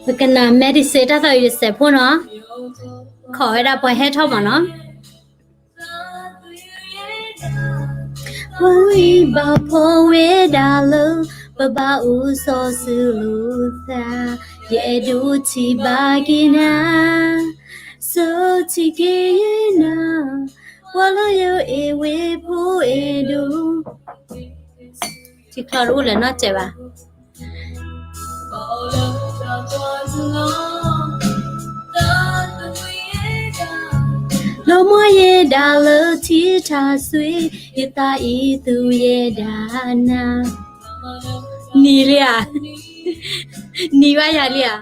ပကနၣ် medicine တၢ်သးဝံၣ်တစဲးဖိနီၤ, ခိးဝဲဒၣ်ပှၤဟဲထီၣ်မးနီၤ. ပှၤဝံဘၣ်ဖီဝဲဒၣ်လၢ ပဘၣ်အိၣ်စီၤစုၤလိာ်သး, ယအဲၣ်ဒိးထံၣ်ဘၣ်က့ၤနၤ, ဆိၣ်ထံၣ်က့ၤယဲနၤ, ပှၤလၢယအဲၣ်ဝဲဖိအဲၣ်ဒိး ထံချီတအိၣ်လၢၤနီတစဲးဘၣ်. လီၤမၢ်ယဲဒၣ်လၢထံထၣ်စွ့, ယသးအံၤသူယဲဒၣ်နၤ, နံၤလံဧါ, နံၤဘၣ်ယၤလံဧါ.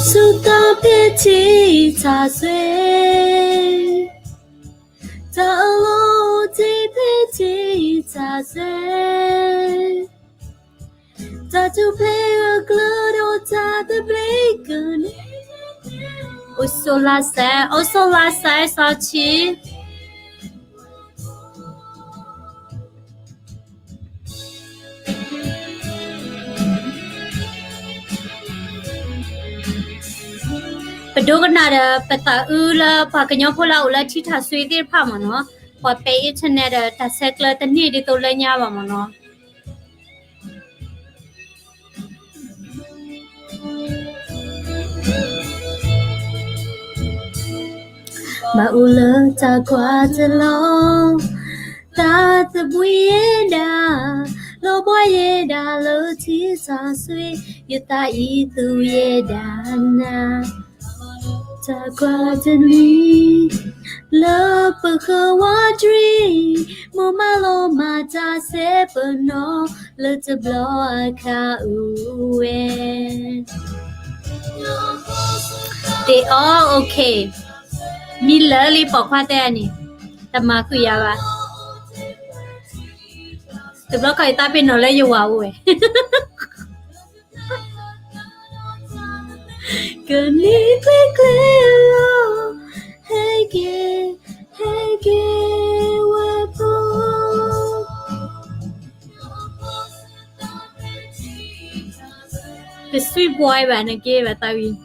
ဆူသးဖဲထံထၣ်စွ့, တၢ်အလီၤတ့ၢ်ဖဲထံထၣ်စွ့, တၢ်ထူၣ်ဖျဲးအကျၢၤဒီးတၢ်သဘျ့ကန့ၣ်, အိၣ်ဆိးလါစဲ, အိၣ်ဆိးလါစဲ စီၤဆံ ပဒိကနၣ်ဒီး ပသးအုးလၢပှၤကညီဖိလၢအအိၣ်လၢထံထၣ်စွ့သ့ၣ်တဖၣ်မ့ၢ်နီၤ, ပှၤပဲာ် internet ဒီးတၢ်ဆဲးကျၢတန့ၢ်ဒ်သိးလၢညါဘၣ်မ့ၢ်နီၤ. ဘၣ်အိၣ်လၢတၢ်ကွၢ်တလီၢ်, သးသဘှံးယဲဒၣ်, လီၤဘှါယဲဒၣ်လၢထံထၣ်စွ့, ယသးအံၤသူယဲဒၣ်နၤ, တၢ်ကွၢ်တနံၤ, လၢပဃၢၤဝးတရံး, မိၢ်မၤလီၤမၤတၢ်ဆဲးပနီၣ်, လၢတဘျီအခါအိၣ်ဝဲ They all okay. မံလၢာ်လံပိာ်ခွါတဲအန့ၣ်, တမၤဃုာ်ယၤဘၣ်. တဘျီခီအံၤသးပ့ၤနီၣ်လၢယဝၤအိၣ်ဝဲ, ကန့ၢ်ကျဲကျဲလီၤ, ဟဲက့ၤ, ဟဲက့ၤဝဲဖိ က sweet boy ဘၣ် နက့ၤဘၣ်သးဝံၣ်,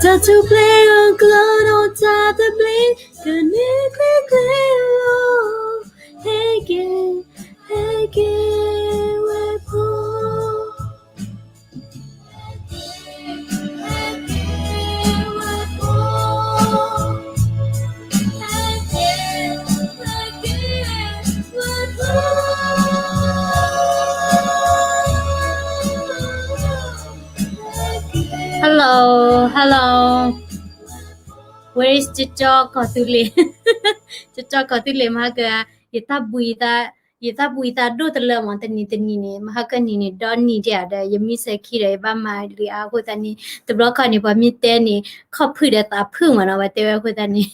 တၢ်ထူၣ်ဖျဲးအကျၢၤဒီးတၢ်သဘျ့, ကန့ၢ်ကျဲကျဲလီၤ, ဟဲက့ၤ, ဟဲက့ၤဝဲဖိ Hello, hello. Where is ကၠီကီၢ်သူလ့ၤ, ကၠီကီၢ်သူလ့ၤ မဟါကၢ, ယသးဘှံးသး, ယသးဘှံးသးဒိၣ်တလၢမး တနံၤတနံၤန့ၣ်, မဟါကၢနံၤန့ၣ် ဒီနံၤဒံးဧါဒီး ယမံစဲၤခံဒီး ယဘၣ်မၤလံအါအဃိသတးန့ၣ်, တဘျီခီန့ၣ် ပှၤမ့ၢ်တဲန့ၣ် ခီၣ်ဖုၣ်ဒီးသးဖုၣ်မးနီၤ ပှၤတဲဝဲအဃိသတးန့ၣ်,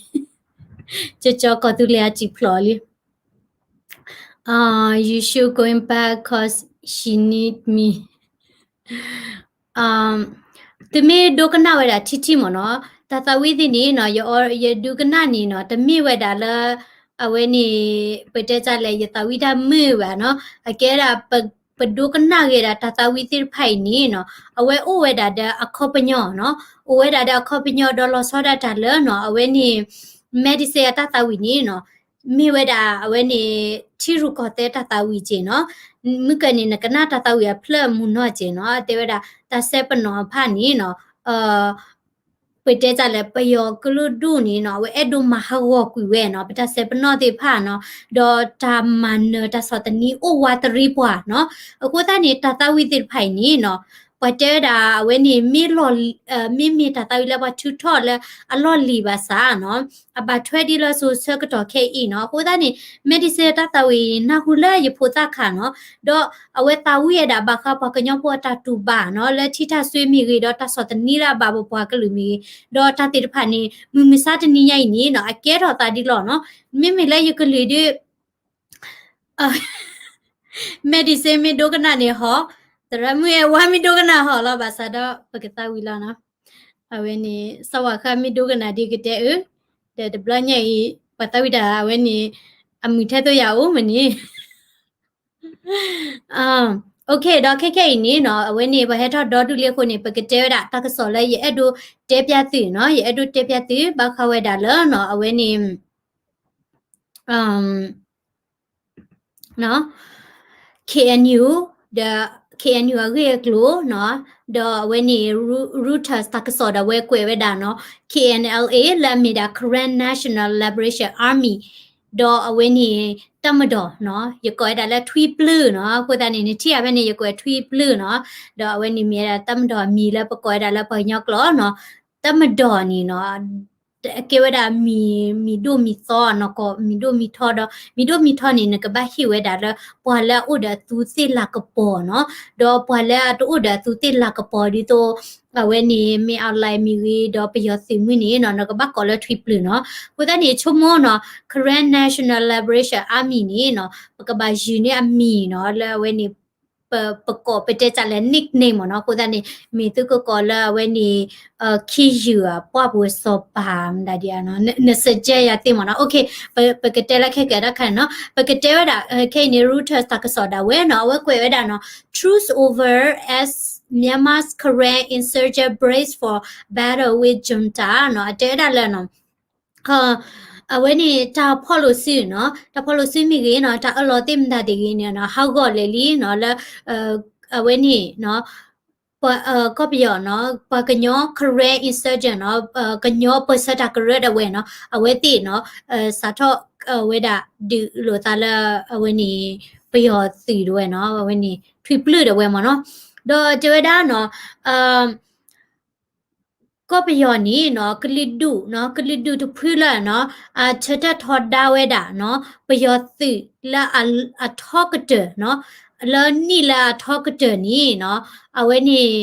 ကၠီကီၢ်သူလ့ၤအစံၣ်ဖျိးလံ. Uh, you should going back 'cause she need me. သုမ့ၢ်ဒိကနၣ်ဝဲဒၣ်ထံထံမ့ၢ်နီၤ, တၢ်သးဝံၣ်သ့ၣ်န့ၣ်နီၤ, ယဒိကနၣ်န့ၣ်နီၤ, တမ့ၢ်ဝဲဒၣ်လၢ အဝဲန့ၣ် ပတဲတၢ်လဲၣ် ယသးဝံၣ်တၢ်မုာ်ဘၣ်နီၤ, အကဲဒၣ် ပဒိကနၣ်ဂ့ၤဒၣ်တၢ်သးဝံၣ်သ့ၣ်တဖၣ်အံၤန့ၣ်နီၤ, အဝဲအိၣ်ဝဲဒၣ်ဒီးအခီပညီနီၤ, အိၣ်ဝဲဒၣ်ဒီးအခီပညီဒီးလီၤဆီဒၣ်တၢ်လၢနီၤ, အဝဲန့ၣ် medicine အတၢ်သးဝံၣ်န့ၣ်နီၤ, မ့ၢ်ဝဲဒၣ်အဝဲန့ၣ် ထံရူၢ်ကီၢ်သဲးတၢ်သးဝံၣ်က့ၢ်နီၤ, မုၢ်ကၢၢ်န့ၣ် နကနၣ်တၢ်သးဝံၣ်အဖျၢၣ်မုၢ်နီၢ်က့ၢ်နီၤ, တဲဝဲဒၣ် တၢ်ဆဲးပနီၣ်အဖၣ်န့ၣ်နီၤ, ပတဲတၢ်လၢပယီၤကလုာ်ဒူၣ်န့ၣ်နီၤ, အဝဲအဲၣ်ဒိးမၤဟးဂီၤကွံာ်ဝဲနီၤ, ပတၢ်ဆဲးပနီၣ်သ့ၣ်တဖၣ်နီၤ, ဒီးတၢ်မၤနၢၤတၢ်ဆီၣ်သနံးအိၣ်ဝးတရံးပှၤနီၤ, အဃိသတးန့ၣ် တၢ်သးဝံၣ်သ့ၣ်တဖၣ်အံၤန့ၣ်နီၤ, ပှၤတဲဝဲဒၣ်အဝဲန့ၣ် မ့ၢ်လီၢ် မ့မ့ၢ်တၢ်သးဝံၣ်လၢပှၤထုးထီၣ်လၢအလီၢ်လံၤဘၣ်ဆၣ်နီၤ, အဘၣ်ထွဲဒ်လၢစိၤဆၢကတီၢ်ခဲအံၤနီၤ, အဃိသတးန့ၣ် medicine တၢ်သးဝံၣ်နၢ်ဟူလၢယဖိသၣ်ခါနီၤ, ဒီးအဝဲသးဝံၣ်ဝဲဒၣ်ဘၣ်ဃးပှၤကညီဖိအတၢ်တူၢ်ဘၣ်နီၤ, လၢထံထၣ်စွ့မ့ၢ်ဂ့ၤဒီးတၢ်ဆီၣ်သနံးလၢအဘၣ်ပပှၤကလုာ်မ့ၢ်ဂ့ၤ, ဒီးတၢ်သ့ၣ်တဖၣ်န့ၣ် မုၢ်မဆါတနံၤညါအံၤန့ၣ်နီၤ, အကဲထီၣ်သးဒ်လီၤနီၤ, မ့မ့ၢ်လၢယကလုာ်ဒုး medicine မ့ၢ်ဒိကနၣ်န့ၣ်ဟီ, သရၣ်မုၣ်အဲၣ်ဝါမ့ၢ်ဒိကနၣ်ဟီလီၤ, ဘၣ်ဆၣ်ဒီးပကသးဝံၤလီၤနီၤ. အဝဲန့ၣ် စီၤဝါဃၣ်မ့ၢ်ဒိကနၣ်ဒ်ကတဲအၢ, ဒီးတဘျီညါအံၤ ပှၤသးဝံၣ်တၢ်အဝဲန့ၣ် အမုာ်ထဲသိးယၤအိၣ်မ့ၢ်န့ၣ် OK ဒီးခဲခဲအံၤန့ၣ်နီၤ အဝဲန့ၣ် ပဟဲထီၣ်ဒီဒူၣ်လံအဃိန့ၣ် ပကတဲဝဲဒၣ်တၢ်ကစီၣ်လၢယအဲၣ်ဒိးတဲပျၢ်သုနီၤ, ယအဲၣ်ဒိးတဲပျၢ်သု ဘၣ်ဃးဝဲဒၣ်လၢနီၤ အဝဲန့ၣ် KNU ဒီး KNU အဂ့ၢ်အကျိၤနီၤ, ဒီးအဝဲန့ၣ် Reuters တၢ်ကစီၣ်ဒီးအဝဲကွဲးဝဲဒၣ်နီၤ KNLA လၢအမ့ၢ်ဒၣ် Karen National Liberation Army ဒီးအဝဲန့ၣ် တပ်မတော်နီၤ, ယကိးဝဲဒၣ်လၢထွံၣ်ပျုၢ်နီၤ, အဃိသတးန့ၣ် နထံၣ်အဝဲန့ၣ် ယကိးထွံၣ်ပျုၢ်နီၤ, ဒီးအဝဲန့ၣ်မ့ၢ်ဝဲဒၣ်တပ်မတော်အမံၤလၢပကိးဝဲဒၣ်လၢပှၤကညီကျိာ်နီၤ, တပ်မတော်န့ၣ်နီၤ အကဲဝဲဒၣ်မံၤ မံၤဒိၣ်မံၤထီနီၤ, ကီးမံၤဒိၣ်မံၤထီဒီး မံၤဒိၣ်မံၤထီန့ၣ် နကဘၣ်ဟ့ၣ်ဝဲဒၣ်လၢ ပှၤလၢအအိၣ်ဒီးအသူးသ့ၣ်လၤကပီၤနီၤ, ဒီးပှၤလၢအတအိၣ်ဒီးအသူးသ့ၣ်လၤကပီၤဒ်သိး အဝဲန့ၣ် မ့ၢ်အီၤလဲၣ်မ့ၢ်ဂ့ၤ ဒီးပယီၤသုးမုၢ်န့ၣ်နီၤ နကဘၣ်ကိးလၢထွံၣ်ပျုၢ်နီၤ. အဃိသတးန့ၣ် ဆိကမိၣ်နီၤ Karen National Liberation Army န့ၣ်နီၤ ပကဘၣ်ယုၢ်န့ၢ်အမံၤနီၤ လၢအဝဲန့ၣ် ပ ပကိးပတဲတၢ်လၢ nickname မ့ၢ်နီၤ, အဃိသတးန့ၣ် မ့ၢ်သုကကိးလၢအဝဲန့ၣ် ခံယုၢ်အပှၢ်ပူၤစီၤပၤမတၤဒ်ဧါနီၤ, န suggest ယၤသ့မ့ၢ်နီၤ. OK ပ ပကတဲလၢခဲကဲတၢ်ခါန့ၣ်နီၤ, ပကတဲဝဲဒၣ် ခဲအံၤန့ၣ် Reuters တၢ်ကစီၣ်ဒၣ်ဝဲနီၤ, အဝဲကွဲးဝဲဒၣ်နီၤ Truce over as Myanmar's Karen insurgent brace for battle with junta နီၤ, အတဲဝဲဒၣ်လၢနီၤ အဝဲန့ၣ် တၢ်ဖီၣ်လိာ်စုနီၤ, တၢ်ဖီၣ်လိာ်စုမ့ၢ်ဂ့ၤနီၤ, တၢ်အၢၣ်လီၤသ့ၣ်မတၤတဂ့ၤန့ၣ်နီၤ, ဟးဂီၤလဲၤလံနီၤ လၢ အဝဲန့ၣ်နီၤ ပ ကီၢ်ပယီၤနီၤ, ပှၤကညီ Karen insurgent နီၤ, ကညီပၢၢ်ဆၢတၢ်ကရၢဒၣ်ဝဲနီၤ, အဝဲသ့ၣ်နီၤ စးထီၣ်ဝဲဒၣ်ဒုးလိာ်သးလၢအဝဲန့ၣ် ပယီၤသုးဒၣ်ဝဲနီၤ, အဝဲန့ၣ် ထွံၣ်ပျုၢ်ဒၣ်ဝဲမ့ၢ်နီၤ, ဒီးတဲဝဲဒၣ်နီၤ ကီၢ်ပယီၤန့ၣ်နီၤ ကလုာ်ဒူၣ်နီၤ, ကလုာ်ဒူၣ်တဖုလၢနီၤ အဆၢထၢၣ်ထီဒါဝဲဒၣ်နီၤ ပယီၤသုးလၢအထီကတၢၢ်နီၤ, လၢနံၣ်လၢအထီကတၢၢ်န့ၣ်နီၤ အဝဲန့ၣ်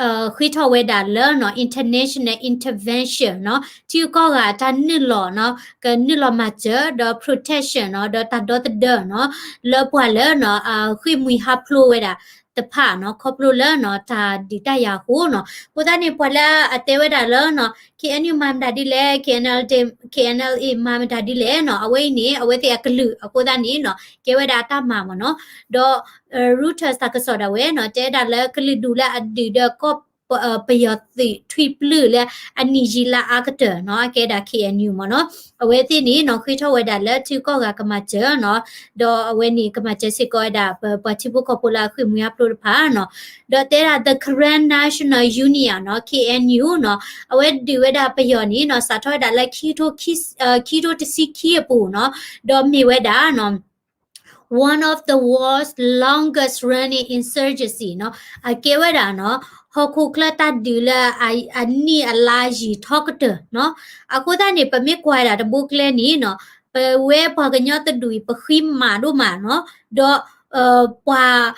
ဃ့ထီၣ်ဝဲဒၣ်လၢနီၤ international intervention နီၤ, ထံဂုၤကီၢ်ဂၤအတၢ်နုာ်လီၤနီၤ, ကနုာ်လီၤမၤစၢၤ ဒီး protection နီၤ, ဒီးတၢ်ဒီသဒၢနီၤ, လၢပှၤလၢနီၤ အဃ့ၢ်မှံဟးဖျိးဝဲဒၣ်တဖၣ်နီၤ, ခီဖျိလၢနီၤ တၢ်ဒုးတၢ်ယၤအဃိနီၤ. အဃိသတးန့ၣ် ပှၤလၢအတဲဝဲဒၣ်လၢနီၤ KNU မၤမတၤဒ်လဲၣ်, KNLA, KNLA မၤမတၤဒ်လဲၣ်နီၤ, အဝဲအံၤန့ၣ် အဝဲသ့ၣ်အကလုာ်အဃိသတးန့ၣ်နီၤ ကဲဝဲဒၣ်အတၢ်မၤမ့ၢ်နီၤ. ဒီး Reuters တၢ်ကစီၣ်ဒၣ်ဝဲနီၤ တဲဒၣ်လၢကလုာ်ဒူၣ်လၢအဒုးဒီးကီၢ် ပယီၤသုးထွံၣ်ပျုၢ်လၢအနံၣ်ယံာ်လါအါကတၢၢ်နီၤ, အကဲဒၣ် KNU မ့ၢ်နီၤ, အဝဲသ့ၣ်န့ၣ်နီၤ ဃ့ထီၣ်ဝဲဒၣ်လၢထံဂုၤကီၢ်ဂၤကမၤစၢၤနီၤ, ဒီးအဝဲန့ၣ်ကမၤစၢၤစ့ၢ်ကီးဝဲဒၣ် ပပှၤထံဖိကီၢ်ဖိလၢအဃ့ၢ်မှံဟးဖျိးတဖၣ်နီၤ, ဒီးတဲဒၣ် The Karen National Union နီၤ, KNU နီၤ, အဝဲဒုးဝဲဒၣ်ပယီၤန့ၣ်နီၤ စးထီၣ်ဝဲဒၣ်လၢ ခံကထိတဆံခံအပူၤနီၤ, ဒီးမ့ၢ်ဝဲဒၣ်နီၤ one of the world's longest running insurgency နီၤ, အကဲဝဲဒၣ်နီၤ ဟီၣ်ခိၣ်ချၢတၢ်ဒုးလၢအနံၣ်အလါယံာ်ထီကတၢၢ်နီၤ, အဃိသတးန့ၣ် ပမ့ၢ်ကွၢ်ဝဲဒၣ်တဘိကျဲန့ၣ်နီၤ, ပဝဲပှၤကညီတဒူၣ်အံၤ ပဃံမးဒိၣ်မးနီၤ, ဒီး ပှၤ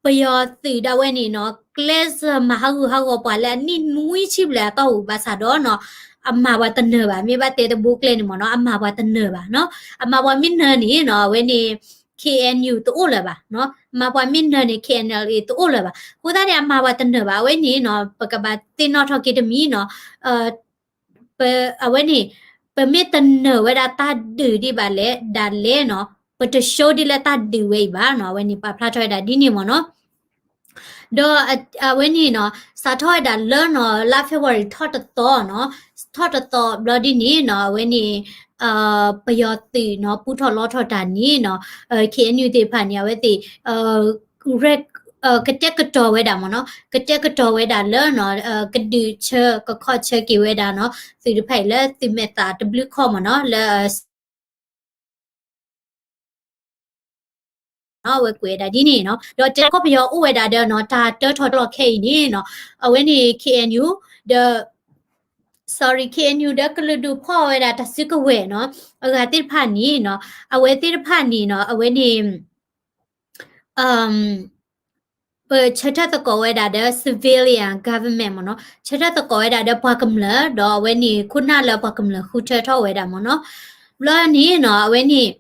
ပယီၤသုးဒၣ်ဝဲန့ၣ်နီၤ ကျဲးစၢးမၤဟးဂူာ်ဟးဂီၤပှၤလၢအနံၣ်နွံဆံဘျဲၣ်အတီၢ်ပူၤဘၣ်ဆၣ်ဒီးနီၤ, အမၤပှၤတနၢၤဘၣ်, မ့ၢ်ဘၣ်တဲတဘိကျဲန့ၣ်မ့ၢ်နီၤ အမၤပှၤတနၢၤဘၣ်နီၤ, အမၤပှၤမ့ၢ်နၢၤန့ၣ်နီၤ အဝဲန့ၣ် KNU တအိၣ်လၢၤဘၣ်နီၤ, မၤပှၤမ့ၢ်နၢၤန့ၣ် KNLA တအိၣ်လၢၤဘၣ်, အဃိသတးန့ၣ် အမၤပှၤတနၢၤဘၣ်, အဝဲန့ၣ်နီၤ ပကဘၣ်သ့ၣ်နီၣ်ထီၣ်က့ၤတမံၤနီၤ ပ အဝဲန့ၣ် ပမ့ၢ်တနၢၤဝဲဒၣ်တၢ်ဒုးဒံးဘၣ်လဲၣ် ဒၣ်လဲၣ်နီၤ, ပတရှုံးဒ်လၢတၢ်ဒုးဝဲအံၤဘၣ်နီၤ, အဝဲန့ၣ်ပာ်ဖျါထီၣ်ဝဲဒၣ်ဒ်န့ၣ်မ့ၢ်နီၤ, ဒီးအဝဲန့ၣ်နီၤ စးထီၣ်ဝဲဒၣ်လၢနီၤ လါ February ထီၣ်တသီနီၤ, ထီၣ်တသီဘျီဒ်န့ၣ်နီၤ အဝဲန့ၣ် ပယီၤသုးနီၤ ပူထီၣ်လီထီၣ်တၢ်န့ၣ်နီၤ, KNU သ့ၣ်တဖၣ်န့ၣ် အဝဲသ့ၣ် ကတဲာ်ကတီၤဝဲဒၣ်မ့ၢ်နီၤ, ကတဲာ်ကတီၤဝဲဒၣ်လၢနီၤ ကဒုးဆၢကခီၣ်ဆၢက့ၤဝဲဒၣ်နီၤ သုးတဖၣ်အံၤလၢသုးမဲာ်သးတဘျုးခီၣ်မ့ၢ်နီၤ လၢ အဝဲကွဲးဒၣ်ဒ်န့ၣ်နီၤ, ဒီးတဲကီၢ်ပယီၤအိၣ်ဝဲဒၣ်ဒီးနီၤ တၢ်တၢထီၣ်တလီၢ်ခဲအံၤန့ၣ်နီၤ, အဝဲန့ၣ် KNU ဒီး sorry KNU ဒီးကလုာ်ဒူၣ်ဖီၣ်ဝဲဒၣ်တၢ်စုကဝဲၤနီၤ, အဂၤသ့ၣ်တဖၣ်န့ၣ်နီၤ, အဝဲသ့ၣ်တဖၣ်န့ၣ်နီၤ အဝဲန့ၣ် ပဆၢထၢၣ်သကိးဝဲဒၣ်ဒီး civilian government မ့ၢ်နီၤ, ဆၢထၢၣ်သကိးဝဲဒၣ်ဒီးပှၤကမျၢၢ် ဒီးအဝဲန့ၣ် ခိၣ်နၢ်လၢပှၤကမျၢၢ်ဃုထၢထီၣ်ဝဲဒၣ်မ့ၢ်နီၤ, ဘျီန့ၣ်နီၤ အဝဲန့ၣ်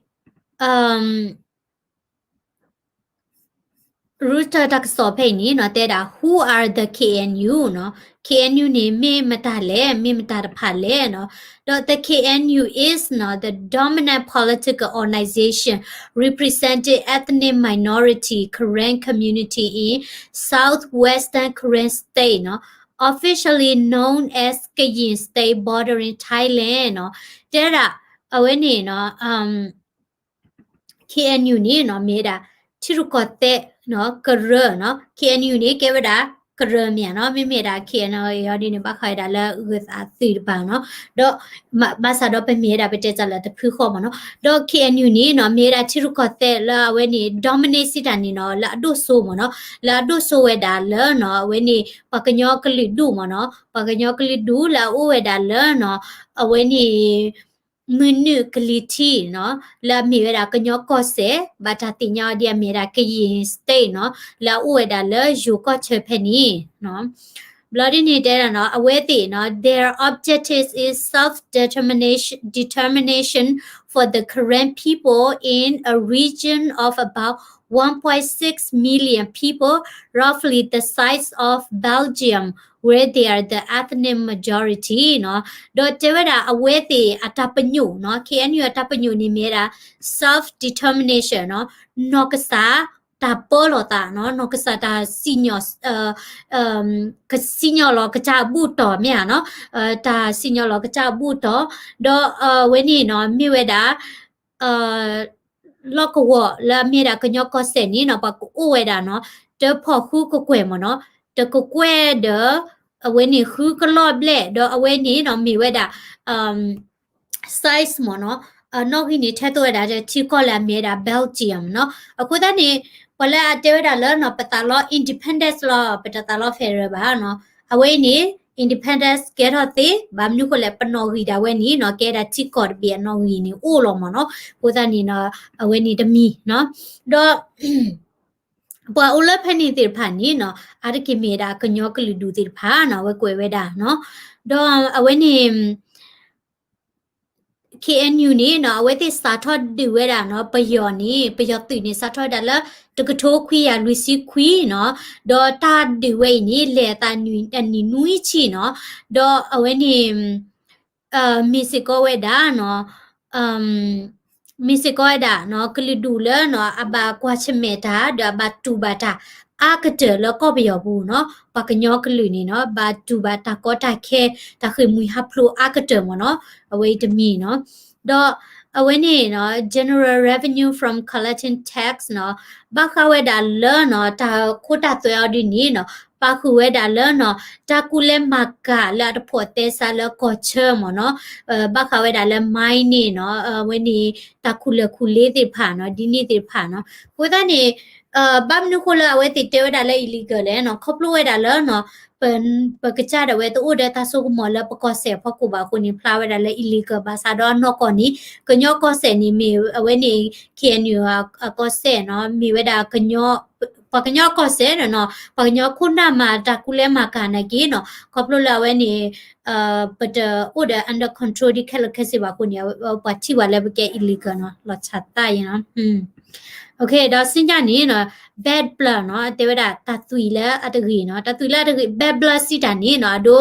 Reuters တၢ်ကစီၣ်ဖဲအံၤန့ၣ်နီၤ တဲဒၣ် Who are the K N U နီၤ, K N U န့ၣ် မ့ၢ်မတၤလဲၣ်, မ့ၢ်မတၤတဖၣ်လဲၣ်နီၤ, ဒီး the K N U is နီၤ the dominant political organization representing ethnic minority Karen community in southwestern Karen state နီၤ, officially known as Kayin State bordering Thailand နီၤ, တဲဒၣ် အဝဲန့ၣ်နီၤ K N U န့ၣ်နီၤ မ့ၢ်ဝဲဒၣ် ထံရူၢ်ကီၢ်သဲးနီၤ ကရၢနီၤ, K N U န့ၣ် ကဲဝဲဒၣ်ကရၢမ့ၢ်ဧါနီၤ, မ့မ့ၢ်ဒၣ် K N L A အီၤဒ်န့ၣ် ဘၣ်ဃးဝဲဒၣ်လၢဂုၤသးသုးတပၤနီၤ, ဒီး ဘၣ်ဆၣ်ဒီးပမ့ၢ်ဝဲဒၣ် ပတဲတၢ်လၢတဖုဃီမ့ၢ်နီၤ, ဒီး K N U န့ၣ်နီၤ မ့ၢ်ဝဲဒၣ်ထံရူၢ်ကီၢ်သဲးလၢအဝဲန့ၣ် dominate စံးတၢ်န့ၣ်နီၤ လၢအဒိၣ်စိမ့ၢ်နီၤ, လၢအဒိၣ်စိဝဲဒၣ်လၢနီၤ အဝဲန့ၣ် ပှၤကညီကလုာ်ဒူၣ်မ့ၢ်နီၤ, ပှၤကညီကလုာ်ဒူၣ်လၢအအိၣ်ဝဲဒၣ်လၢနီၤ အဝဲန့ၣ် မုၢ်နုာ်ကလံၤထံးနီၤ, လၢအမ့ၢ်ဝဲဒၣ်ကညီကီၢ်စဲၣ် ဘၣ်တၢ်သ့ၣ်ညါအီၤဒ်အမ့ၢ်ဝဲဒၣ် Kayin State နီၤ, လၢအအိၣ်ဝဲဒၣ်လၢယိၤကီၢ်ဆၢဖဲန့ၣ်နီၤ, ဘျီဒ်န့ၣ်တဲဒၣ်နီၤ အဝဲသ့ၣ်နီၤ their objective is self-determination determination for the Karen people in a region of about one point six million people, roughly the size of Belgium, where they are the ethnic majority နီၤ, ဒီးတဲဝဲဒၣ်အဝဲသ့ၣ်အတၢ်ပညိၣ်နီၤ K N U အတၢ်ပညိၣ်န့ၣ်မ့ၢ်ဝဲဒၣ် self determination နီၤ, နီၢ်ကစၢ် တၢ်ပၢလီၤသးနီၤ, နီၢ်ကစၢ်တၢ်စံၣ်ညီၣ် ကစံၣ်ညီၣ်လီၤကစၢ်အဘူၣ်တီၢ်မ့ၢ်ဧါနီၤ, တၢ်စံၣ်ညီၣ်လီၤကစၢ်အဘူၣ်တီၢ်, ဒီးအဝဲန့ၣ်နီၤ မ့ၢ်ဝဲဒၣ် လီၢ်ကဝီၤလၢအမ့ၢ်ဒၣ်ကညီကီၢ်စဲၣ်န့ၣ်နီၤ ပှၤကအိၣ်ဝဲဒၣ်နီၤ တဖီၣ်ဃုကကွဲၢ်မ့ၢ်နီၤ, တကကွဲၢ်ဒီး အဝဲန့ၣ်ဃုကလီၢ်ဘျဲၣ် ဒီးအဝဲန့ၣ်နီၤ မ့ၢ်ဝဲဒၣ် size မ့ၢ်နီၤ, နီၣ်ဂံၢ်န့ၣ် ထဲသိးဝဲဒၣ်ထံကီၢ်လၢအမ့ၢ်ဝဲဒၣ် Belgium နီၤ, အဃိသတးန့ၣ် ပှၤလၢအတဲဝဲဒၣ်လၢနီၤ ပသးလီ independence လီၤ ပတသးလီ federal ဘၣ်နီၤ, အဝဲအံၤန့ၣ် independence ကဲထီၣ်သ့ ဘၣ်မနုၤဃိလဲၣ် ပနီၣ်ဂံၢ်ဒၣ်ဝဲန့ၣ်နီၤ ကဲဒၣ်ထံကီၢ်တဘ့ၣ်အနီၣ်ဂံၢ်န့ၣ်အိၣ်လီၤမ့ၢ်နီၤ, အဃိသတးန့ၣ်နီၤ အဝဲန့ၣ်တမံၤနီၤ, ဒီး ပှၤအိၣ်လၢဖဲန့ၣ်သ့ၣ်တဖၣ်န့ၣ်နီၤ အါတက့ၢ်မ့ၢ်ဝဲဒၣ်ကညီကလုာ်ဒူၣ်သ့ၣ်တဖၣ်နီၤ အဝဲကွဲးဝဲဒၣ်နီၤ, ဒီးအဝဲန့ၣ် K N U န့ၣ်နီၤ အဝဲသ့ၣ်စးထီၣ်ဒုးဝဲဒၣ်နီၤ ပယီၤန့ၣ် ပယီၤသုးန့ၣ် စးထီၣ်ဝဲဒၣ်လၢ တကထိခွံကယၤလွံၢ်ဆံခွံနီၤ, ဒီးတၢ်ဒုးဝဲအံၤန့ၣ် လဲၤအသးနံၣ်နွံဆံနီၤ, ဒီးအဝဲန့ၣ် မ့ၢ်စ့ၢ်ကီးဝဲဒၣ်နီၤ မ့ၢ်စ့ၢ်ကီးဝဲဒၣ်နီၤ ကလုာ်ဒူၣ်လၢနီၤ အဘၣ်ကွၢ်ဆၢၣ်မဲာ်တၢ် ဒီးအဘၣ်တူၢ်ဘၣ်တၢ်အါကတၢၢ်လၢကီၢ်ပယီၤပူၤနီၤ, ပှၤကညီကလုာ်န့ၣ်နီၤ ဘၣ်တူၢ်ဘၣ်တၢ်ကီတၢ်ခဲ တၢ်ဃ့ၢ်မှံဟးဖျိးအါကတၢၢ်မ့ၢ်နီၤ, အဝဲအံၤတမံၤနီၤ, ဒီးအဝဲန့ၣ်နီၤ general revenue from collecting tax နီၤ, ဘၣ်ဃးဝဲဒၣ်လၢနီၤ တၢ်ခိတၢ်သွဲအီၤဒ်န့ၣ်နီၤ ပာ်ဃုာ်ဝဲဒၣ်လၢနီၤ တၢ်ကူၣ်လဲၤမၤကၤလၢအတဖိးသဲစးလၢကီၢ်ဆၢမ့ၢ်နီၤ, ဘၣ်ဃးဝဲဒၣ်လၢ mining နီၤ, အဝဲန့ၣ် တၢ်ခူၣ်လၢၢ်ခူၣ်လ့သ့ၣ်တဖၣ်နီၤ, ဒ်န့ၣ်သ့ၣ်တဖၣ်နီၤ, အဃိသတးန့ၣ် ဘၣ်မနုၤဃိလၢအဝဲသ့ၣ်တဲဝဲဒၣ်လၢ illegal လဲၣ်နီၤ, ခီဖျိဝဲဒၣ်လၢနီၤ ပကစၢ်ဒၣ်ဝဲတအိၣ်ဒီးတၢ်စိကမီၤလၢပကီၢ်စဲၣ်အဖီခိၣ်ဘၣ်အဃိန့ၣ် ဖျါဝဲဒၣ်လၢ illegal ဘၣ်ဆၣ်ဒီးနီၢ်ကီၢ်န့ၣ် ကညီကီၢ်စဲၣ်န့ၣ် မ့ၢ်အဝဲန့ၣ် K N U အကီၢ်စဲၣ်နီၤ, မ့ၢ်ဝဲဒၣ် ပှၤကညီကီၢ်စဲၣ်နီၤ, ပှၤကညီခိၣ်နၢ်မၤတၢ်ကူၣ်လဲၤမၤကၤနာ်က့နီၤ, ခီဖျိလၢအဝဲန့ၣ် ပတအိၣ်ဒီး under control ဒ်ခဲလၢာ်ခဲဆ့ဘၣ်အဃိန့ၣ် ပှၤထံၣ်ဝဲလၢပကဲ illegal နီၤ, လီၤဆၣ်သၣ်အံၤနီၤ, ဒီးစံၣ်ညီၣ်န့ၣ်နီၤ bad blood နီၤ, တဲဝဲဒၣ်တၢ်သွံၣ်လၢအတဂ့ၤနီၤ, တၢ်သွံၣ်လၢအတဂ့ၤ bad blood စံးတၢ်န့ၣ်နီၤ, အဒိ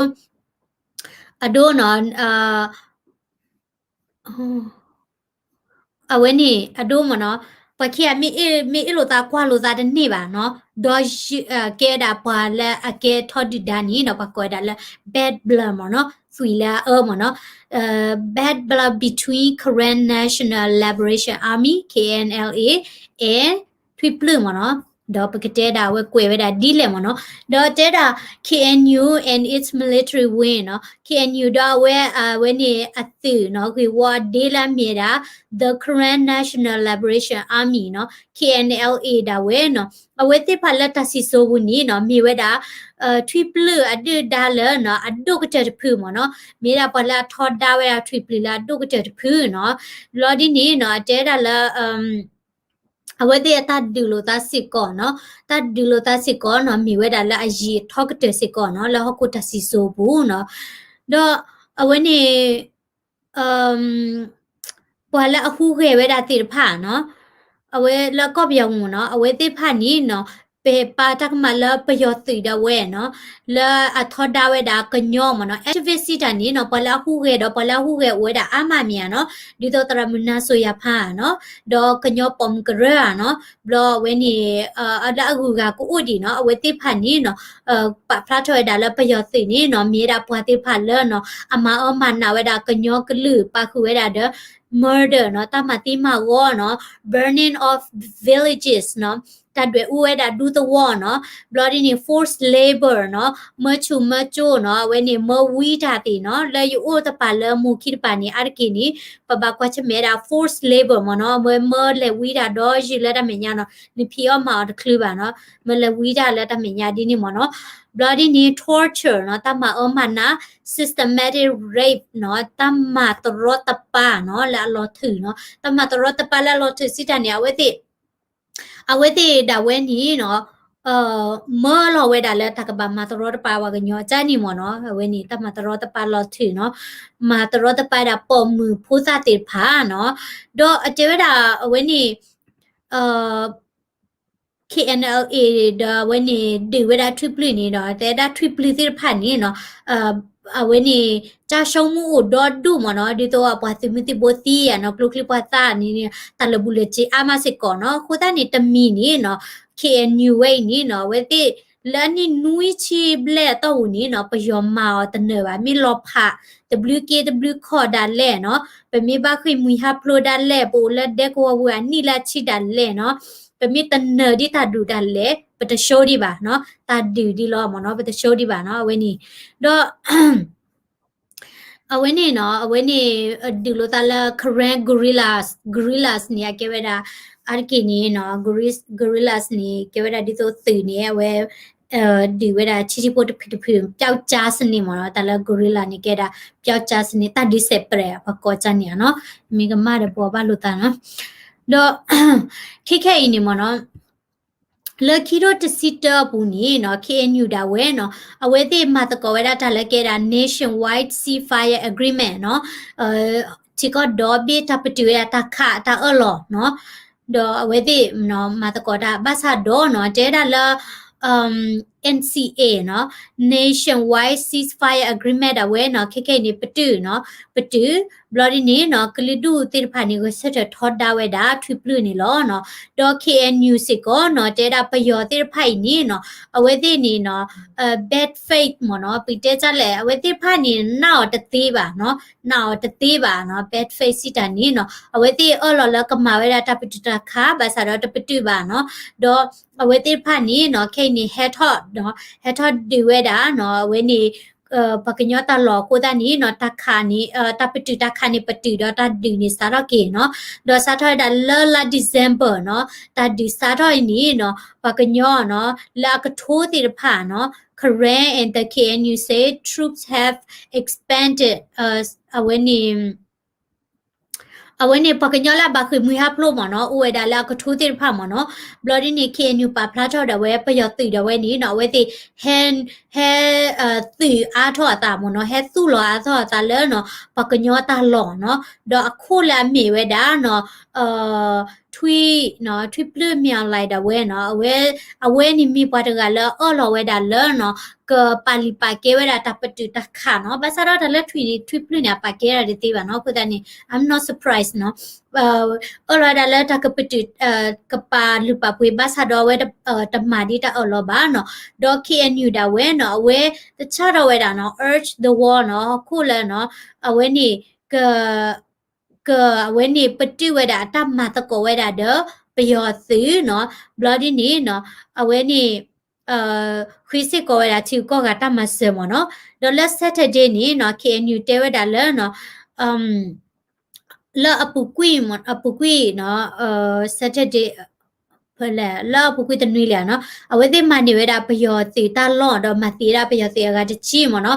အဒိနီၤ အဝဲန့ၣ် အဒိမ့ၢ်နီၤ, ပှၤခံဂၤမ့ၢ်အ့ၣ်လိာ်သး ကွၢ်လိာ်သးတန့ၢ်ဘၣ်နီၤ, ဒီးကဲဝဲဒၣ်ပှၤလၢအကဲထီဒုၣ်ဒါန့ၣ်နီၤ, ပှၤကိးဝဲဒၣ်လၢ bad blood မ့ၢ်နီၤ, သွံၣ်လၢအအၢမ့ၢ်နီၤ, bad blood between Karen National Liberation Army, K N L A, and ထွံၣ်ပျုၢ်မ့ၢ်နီၤ, ဒီးပကတဲဒၣ်အဝဲကွဲးဝဲဒၣ်ဒ်လဲၣ်မ့ၢ်နီၤ, ဒီးတဲဒၣ် K N U and its military wing နီၤ, K N U ဒီးအဝဲ အဝဲန့ၣ်အသုးနီၤ ဂ့ၢ်ဝီအဒ့လၢအမ့ၢ်ဒၣ် The Karen National Liberation Army နီၤ, K N L A ဒၣ်ဝဲနီၤ, အဝဲသ့ၣ်တဖၣ်လၢတၢ်စံၣ်စိၤပူၤန့ၣ်နီၤ မ့ၢ်ဝဲဒၣ် ထွံၣ်ပျုၢ်အဒုၣ်ဒါလၢနီၤ အဒိၣ်ကတၢၢ်တဖုမ့ၢ်နီၤ, မ့ၢ်ဒၣ်ပှၤလၢအထီဒါဝဲဒၣ်ထွံၣ်ပျုၢ်လၢအဒိၣ်ကတၢၢ်တဖုနီၤ, လီၤဒ်န့ၣ်နီၤ အတဲဒၣ်လၢ အဝဲသ့ၣ်အတၢ်ဒုးလိာ်သးစ့ၢ်ကီးနီၤ, တၢ်ဒုးလိာ်သးစ့ၢ်ကီးနီၤ မ့ၢ်ဝဲဒၣ်လၢအယံာ်အထီကတၢၢ်စ့ၢ်ကီးနီၤ လၢဟီၣ်ခိၣ်တၢ်စံၣ်စိၤပူၤနီၤ, ဒီးအဝဲန့ၣ် ပှၤလၢအဟူးဂဲၤဝဲဒၣ်သ့ၣ်တဖၣ်နီၤ, အဝဲလၢကီၢ်ပယီၤပူၤနီၤ အဝဲသ့ၣ်တဖၣ်န့ၣ်နီၤ ပပာ်တၢ်ကမၣ်လၢပယီၤသုးဒၣ်ဝဲနီၤ, လၢအထီဒါဝဲဒၣ်ကညီမ့ၢ်နီၤ, activist စံးတၢ်န့ၣ်နီၤ, ပှၤလၢအဟူးဂဲၤဒီးပှၤလၢအဟူးဂဲၤအိၣ်ဝဲဒၣ်အါမးမ့ၢ်ဧါနီၤ, ဒ်သိးသရၣ်မုၣ်နါစိၤယၤဖးဧါနီၤ, ဒီးကညီပိာ်မုၣ်ကရၢဧါနီၤ, ဘျီအဝဲန့ၣ် လၢအဂုၤအဂၤကအိၣ်ဒံးနီၤ, အဝဲသ့ၣ်တဖၣ်န့ၣ်နီၤ ပာ်ဖျါထီၣ်ဝဲဒၣ်လၢပယီၤသုးန့ၣ်နီၤ မ့ၢ်ဝဲဒၣ်ပှၤသ့ၣ်တဖၣ်လၢနီၤ အမၤအၢမၤနးဝဲဒၣ်ကညီကလုာ် ပာ်ဃုာ်ဝဲဒၣ်ဒီး murder နီၤ, တၢ်မၤသံမၤဂီၤနီၤ, burning of villages နီၤ, တၢ်ဒွဲၣ်အူဝဲဒၣ်ဒူသဝီနီၤ, ဘျီဒ်န့ၣ် forced labor နီၤ, မၢဆူၣ်မၢကၠိနီၤ, အဝဲန့ၣ်မၢဝံတၢ်သ့ၣ်နီၤ, လၢယအိၣ်တပၤလၢမိၢ်ခံတပၤန့ၣ် အါတက့ၢ်န့ၣ် ပဘၣ်ကွၢ်ဆၢၣ်မဲာ်ဝဲဒၣ် forced labor မ့ၢ်နီၤ, မၢ မၢလဲၤဝံတၢ်ဒီးယုၢ်လၢတၢ်မဲာ်ညါနီၤ, နဖံးအီၣ်မၤအီၣ်တချုးဘၣ်နီၤ, မၢလဲၤဝံတၢ်လၢတၢ်မဲာ်ညါဒ်န့ၣ်မ့ၢ်နီၤ, ဘျီဒ်န့ၣ် torture နီၤ, တၢ်မၤအၢမၤနး, systematic rape နီၤ, တၢ်မၤတရီတပါနီၤ လၢအလီၤထုးနီၤ, တၢ်မၤတရီတပါလၢအလီၤထုးစံးတၢ်န့ၣ် အဝဲသ့ၣ် အဝဲသ့ၣ်ဒၣ်ဝဲန့ၣ်နီၤ မၢလီၤဝဲဒၣ်လၢတၢ်ကဘၣ်မၤတရီတပါပှၤကညီကၢ်န့ၣ်မ့ၢ်နီၤ, အဝဲန့ၣ် တၢ်မၤတရီတပါလီၤထုးနီၤ, မၤတရီတပါဒၣ်ပိာ်မုၣ်ဖိသၣ်သ့ၣ်တဖၣ်နီၤ, ဒီးအတဲဝဲဒၣ်အဝဲန့ၣ် KNLA ဒီးအဝဲန့ၣ်ဒုးဝဲဒၣ်ထွံၣ်ပျုၢ်န့ၣ်ဒီး တဲဒၣ်ထွံၣ်ပျုၢ်သ့ၣ်တဖၣ်န့ၣ်နီၤ အဝဲန့ၣ် ကၢ်ဆိကမိၣ်အိၣ်ဒီဒူၣ်မ့ၢ်နီၤ, ဒ်သိးပှၤသုးမုၢ်သံၣ်ဘိသံဧါနီၤ, ကျိချံပှၤသၣ်န့ၣ် တၢ်လၢာ်ဘူၣ်လၢာ်စ့အါမးစ့ၢ်ကီးနီၤ, အဃိသတးန့ၣ် တမံၤန့ၣ်နီၤ KNU ဝဲအံၤန့ၣ်နီၤ အဝဲသ့ၣ် လၢအနံၣ်နွံဆံဘျဲၣ်အတီၢ်ပူၤန့ၣ်နီၤ ပယီၤမၤအီၤတနၢၤဘၣ်, မ့ၢ်လီၤဖး တဘျုးက့တဘျုးခီၣ်ဒၣ်လဲာ်နီၤ, ပမ့ၢ်ဘၣ်ဃ့ၢ်မှံဟးဖျိးဒၣ်လဲာ်, ပအိၣ်လၢဒဲကဝီၤပူၤအနံၣ်လၢအဆံဒၣ်လဲာ်နီၤ, ပမ့ၢ်တနၢၤဒ်တၢ်ဒုးဒၣ်လဲာ် ပတဆိဒံးဘၣ်နီၤ, တၢ်ဒုးဒ်လီၤမ့ၢ်နီၤ ပတဆိဒံးဘၣ်နီၤ အဝဲန့ၣ်, ဒီး အဝဲန့ၣ်နီၤ အဝဲန့ၣ် ဒုးလိာ်သးလၢ Karen guerrillas, guerrillas န့ၣ် အကဲဝဲဒၣ် အါတက့ၢ်န့ၣ်နီၤ guerri-, guerrillas န့ၣ် ကဲဝဲဒၣ်ဒ်သိးသုးန့ၣ် အဝဲ ဒုးဝဲဒၣ်ထံထံဖိတဖုတဖု ပျောက်ကျားစနစ် မ့ၢ်နီၤ, တၢ်လၢ guerrilla န့ၣ် ကဲဒၣ် ပျောက်ကျားစနစ် တၢ်ဒုးစဲးပြဲး ပှၤကိးကၢ်န့ၣ်နီၤ, မ့ၢ်ကမၣ်ဒီးပှၤဘၣ်လိာ်သးနီၤ, ဒီး ခဲခဲအံၤန့ၣ်မ့ၢ်နီၤ လၢခံထိတဆံတၢအပူၤန့ၣ်နီၤ KNU ဒၣ်ဝဲနီၤ အဝဲသ့ၣ်မၤသကိးဝဲဒၣ်တၢ်လၢကဲဒၣ် nationwide ceasefire agreement နီၤ, ထံကီၢ်ဒီဘ့ၣ်တၢ်ပတုာ်ဝဲဒၣ်တၢ်ခးတၢ်အၢၣ်လီၤနီၤ, ဒီးအဝဲသ့ၣ်နီၤ မၤသကိးတၢ်ဘၣ်ဆၣ်ဒီးနီၤ တဲဒၣ်လၢ NCA နီၤ Nationwide Ceasefire Agreement ဒၣ်ဝဲနီၤ ခဲခဲအံၤန့ၣ် ပတုာ်နီၤ ပတုာ် ဘျီဒ်န့ၣ်နီၤ ကလုာ်ဒူၣ်သ့ၣ်တဖၣ်န့ၣ် ဂဲၤဆၢထၢၣ်ထီဒါဝဲဒၣ် ထွံၣ်ပျုၢ်န့ၣ်လီၤနီၤ, ဒီး KNU စ့ၢ်ကီးနီၤ တဲဒၣ်ပယီၤသ့ၣ်တဖၣ်အံၤန့ၣ်နီၤ အဝဲသ့ၣ်န့ၣ်နီၤ bad faith မ့ၢ်နီၤ ပတဲတၢ်လဲၣ် အဝဲသ့ၣ်တဖၣ်န့ၣ် နာ်အီၤတသ့ဘၣ်နီၤ နာ်အီၤတသ့ဘၣ်နီၤ bad faith စံးတၢ်န့ၣ်နီၤ အဝဲသ့ၣ်အၢၣ်လီၤလၢကမၤဝဲဒၣ်တၢ်ပတုာ်တၢ်ခး ဘၣ်ဆၣ်ဒီးတပတုာ်ဘၣ်နီၤ, ဒီးအဝဲသ့ၣ်တဖၣ်န့ၣ်နီၤ ခဲအံၤန့ၣ် ဟဲထီၣ်နီၤ ဟဲထီၣ်ဒုးဝဲဒၣ်နီၤ အဝဲန့ၣ် ပှၤကညီတၢ်လီၢ်အဃိသတးန့ၣ်နီၤ တၢ်ခးန့ၣ် တၢ်ပတုာ်တၢ်ခးန့ၣ် ပတုာ်ဒီးတၢ်ဒုးန့ၣ်စးထီၣ်က့ၤနီၤ, ဒီးစးထီၣ်ဝဲဒၣ်လၢလါ December နီၤ တၢ်ဒုးစးထီၣ်အံၤန့ၣ်နီၤ ပှၤကညီနီၤ လၢအကထိသ့ၣ်တဖၣ်နီၤ Karen and the K N U say troops have expanded အဝဲန့ၣ် အဝဲန့ၣ် ပှၤကညီလၢအဘၣ်ဃ့ၢ်မှံဟးဖျိးမ့ၢ်နီၤ အိၣ်ဝဲဒၣ်လၢအကထိသ့ၣ်တဖၣ်မ့ၢ်နီၤ, ဘျီဒ်န့ၣ် KNU ပာ်ဖျါထီၣ်ဒၣ်ဝဲ ပယီၤသုးဒၣ်ဝဲန့ၣ်နီၤ အဝဲသ့ၣ် ဟဲ ဟဲ သုးအါထီၣ်အသးမ့ၢ်နီၤ ဟဲသူၣ်လီၤအါထီၣ်အသးလၢနီၤ ပှၤကညီတၢ်လီၢ်နီၤ, ဒီးအခိၣ်လၢအမ့ၢ်ဝဲဒၣ်နီၤ ထွံၣ် ထွံၣ်ပျုၢ်မ့ၢ်အီၤလၢဒၣ်ဝဲနီၤ အဝဲ အဝဲန့ၣ်မ့ၢ်ပှၤတဂၤလၢအၢၣ်လီၤဝဲဒၣ်လၢနီၤ ကပာ်လုၢ်ပာ်ကဲဝဲဒၣ်တၢ်ပတုာ်တၢ်ခးနီၤ, ဘၣ်ဆၣ်ဒီးတၢ်လၢထွံၣ်န့ၣ် ထွံၣ်ပျုၢ်န့ၣ် အပာ်ကဲဒၣ်တသ့ဘၣ်နီၤ, အဃိသတးန့ၣ် I'm not surprised နီၤ အၢၣ်လီၤဝဲဒၣ်လၢတၢ်ကပတုာ် ကပာ်လုၢ်ပာ်ပှ့ၤ ဘၣ်ဆၣ်ဒီးအဝဲ တမၤဒ်တၢ်အၢၣ်လီၤဘၣ်နီၤ, ဒီး K N U ဒၣ်ဝဲနီၤ အဝဲတဆၣ်ထီၣ်ဝဲဒၣ်နီၤ urge the war နီၤ ဟီၣ်ခိၣ်လၢနီၤ အဝဲန့ၣ် က က အဝဲန့ၣ်ပတုာ်ဝဲဒၣ်အတၢ်မၤသကိးဝဲဒၣ်ဒီး ပယီၤသုးနီၤ, ဘျီဒ်န့ၣ်နီၤ အဝဲန့ၣ် ဃ့စ့ၢ်ကီးဝဲဒၣ်ထံဂုၤကီၢ်ဂၤတၢ်မၤစၢၤမ့ၢ်နီၤ, ဒီးလၢ Saturday န့ၣ်နီၤ K N U တဲဝဲဒၣ်လၢနီၤ လၢအပူၤကွံာ် အပူၤကွံာ်နီၤ Saturday ဖဲလဲၣ် လၢအပူၤကွံာ်တနွံလံနီၤ, အဝဲသ့ၣ်မၤန့ၢ်ဝဲဒၣ်ပယီၤသုးတၢ်လီၢ် ဒီးမၤသံဝဲဒၣ်ပယီၤသုးအဂၤတဆံမ့ၢ်နီၤ,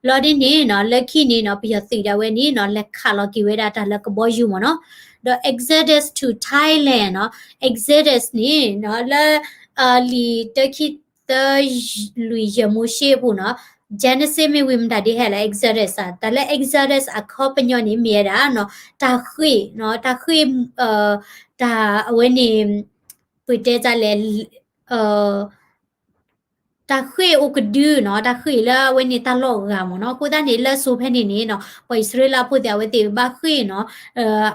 ဘျီဒ်န့ၣ်နီၤ လၢခံန့ၣ်နီၤ ပယီၤသုးဒၣ်ဝဲန့ၣ်နီၤ လဲၤခးလီၤက့ၤဝဲဒၣ်တၢ်လၢကဘီယူၤမ့ၢ်နီၤ, ဒီး Exodus to Thailand နီၤ, Exodus န့ၣ်နီၤ လၢ လံာ်တၢခံသၢ လွံၢ်ယဲၢ်မိၤၡ့အပူၤနီၤ, Genesis မ့ၢ်ဝံၤမတၤဒ်ဟဲလၢ Exodus ဧါ, တၢ်လၢ Exodus အခီပညီန့ၣ်မ့ၢ်ဝဲဒၣ်နီၤ တၢ်ဃ့ၢ်နီၤ, တၢ်ဃ့ၢ် တၢ်အဝဲန့ၣ် ပတဲတၢ်လဲၣ် တၢ်ဃ့ၢ်အိၣ်ကဒုနီၤ, တၢ်ဃ့ၢ်လၢအဝဲန့ၣ်တၢ်လီၢ်အဂၤမ့ၢ်နီၤ. အဃိသတးန့ၣ် လၢအစိၤဖဲန့ၣ်န့ၣ်နီၤ ပှၤအံၣ်စရ့လးဖိသ့ၣ် အဝဲသ့ၣ်ဘၣ်ဃ့ၢ်နီၤ,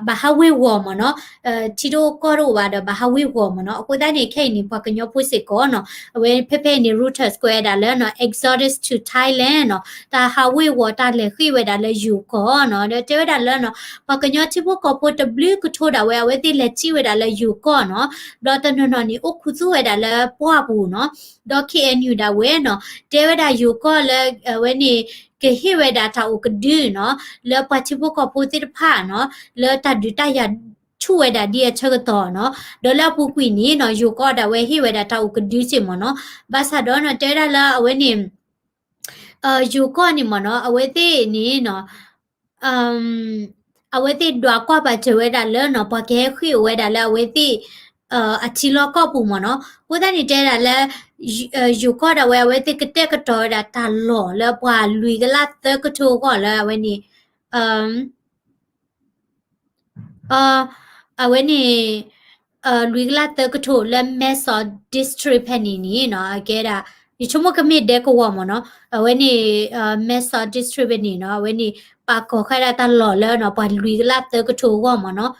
ဘၣ်ဟးဝ့ၤဝီၤမ့ၢ်နီၤ, ထံတအိၣ်ကီၢ်တအိၣ်ဘၣ်ဒီး ဘၣ်ဟးဝ့ၤဝီၤမ့ၢ်နီၤ. အဃိသတးန့ၣ် ခဲအံၤန့ၣ် ပှၤကညီဖိစ့ၢ်ကီးနီၤ, အဝဲဖဲဖဲအံၤန့ၣ် Reuters ကွဲးဝဲဒၣ်လၢနီၤ exodus to Thailand နီၤ, တၢ်ဟးဝ့ၤဝီၤတၢ်လဲၤဃ့ၢ်ဝဲဒၣ်လၢယိၤကီၢ်နီၤ. ဒီးတဲဝဲဒၣ်လၢနီၤ ပှၤကညီထံဖိကီၢ်ဖိတဘျုးကထိဒၣ်ဝဲ အဝဲသ့ၣ်လဲၤစံၣ်ဝဲဒၣ်လၢယိၤကီၢ်နီၤ, ဒီးတနီၤနီၤန့ၣ် အိၣ်ခူသူၣ်ဝဲဒၣ်လၢပှၢ်ပူၤနီၤ. ဒီး K N U ဒၣ်ဝဲနီၤ တဲဝဲဒၣ်ယိၤကီၢ်လၢ အဝဲန့ၣ် ကဟ့ၣ်ဝဲဒၣ်တၢ်အိၣ်ကဒုနီၤ လၢပှၤထံဖိကီၢ်ဖိသ့ၣ်တဖၣ်နီၤ လၢတၢ်ဒုးတၢ်ယၤဆူၣ်ဝဲဒၣ်ဒ်အဆၢကတီၢ်နီၤ. ဒီးလၢအပူၤကွံာ်န့ၣ်နီၤ ယိၤကီၢ်ဒၣ်ဝဲဟ့ၣ်ဝဲဒၣ်တၢ်အိၣ်ကဒုစ့ၢ်မ့ၢ်နီၤ. ဘၣ်ဆၣ်ဒီးနီၤ တဲဝဲဒၣ်လၢအဝဲန့ၣ် ယိၤကီၢ်န့ၣ်မ့ၢ်နီၤ အဝဲသ့ၣ်န့ၣ်နီၤ အဝဲသ့ၣ်ဒွးကွၢ်ပာ်စၢၤဝဲဒၣ်လၢနီၤ ပှၤကဟဲဃ့ၢ်အိၣ်ဝဲဒၣ်လၢအဝဲသ့ၣ် အထံလီၢ်ကီၢ်ပူၤမ့ၢ်နီၤ. အဃိသတးန့ၣ် တဲဒၣ်လၢ ယိၤကီၢ်ဒၣ်ဝဲ အဝဲသ့ၣ်ကတဲာ်ကတီၤဝဲဒၣ်တၢ်လီၢ်လၢပှၤလွံၢ်ကလးသၢကထိအဂီၢ်လၢအဝဲန့ၣ် အဝဲန့ၣ် လွံၢ်ကလးသၢကထိလၢ Mae Sot District ဖဲန့ၣ်န့ၣ်နီၤ အကဲဒၣ် ယဆိကမိၣ်ကမ့ၢ်ဒဲကဝီၤမ့ၢ်နီၤ အဝဲန့ၣ် Mae Sot District ဖဲန့ၣ်နီၤ အဝဲန့ၣ် ပာ်ကီၤဃာ်ဒၣ်တၢ်လီၢ်လၢနီၤ ပှၤလွံၢ်ကလးသၢကထိအဂီၢ်မ့ၢ်နီၤ.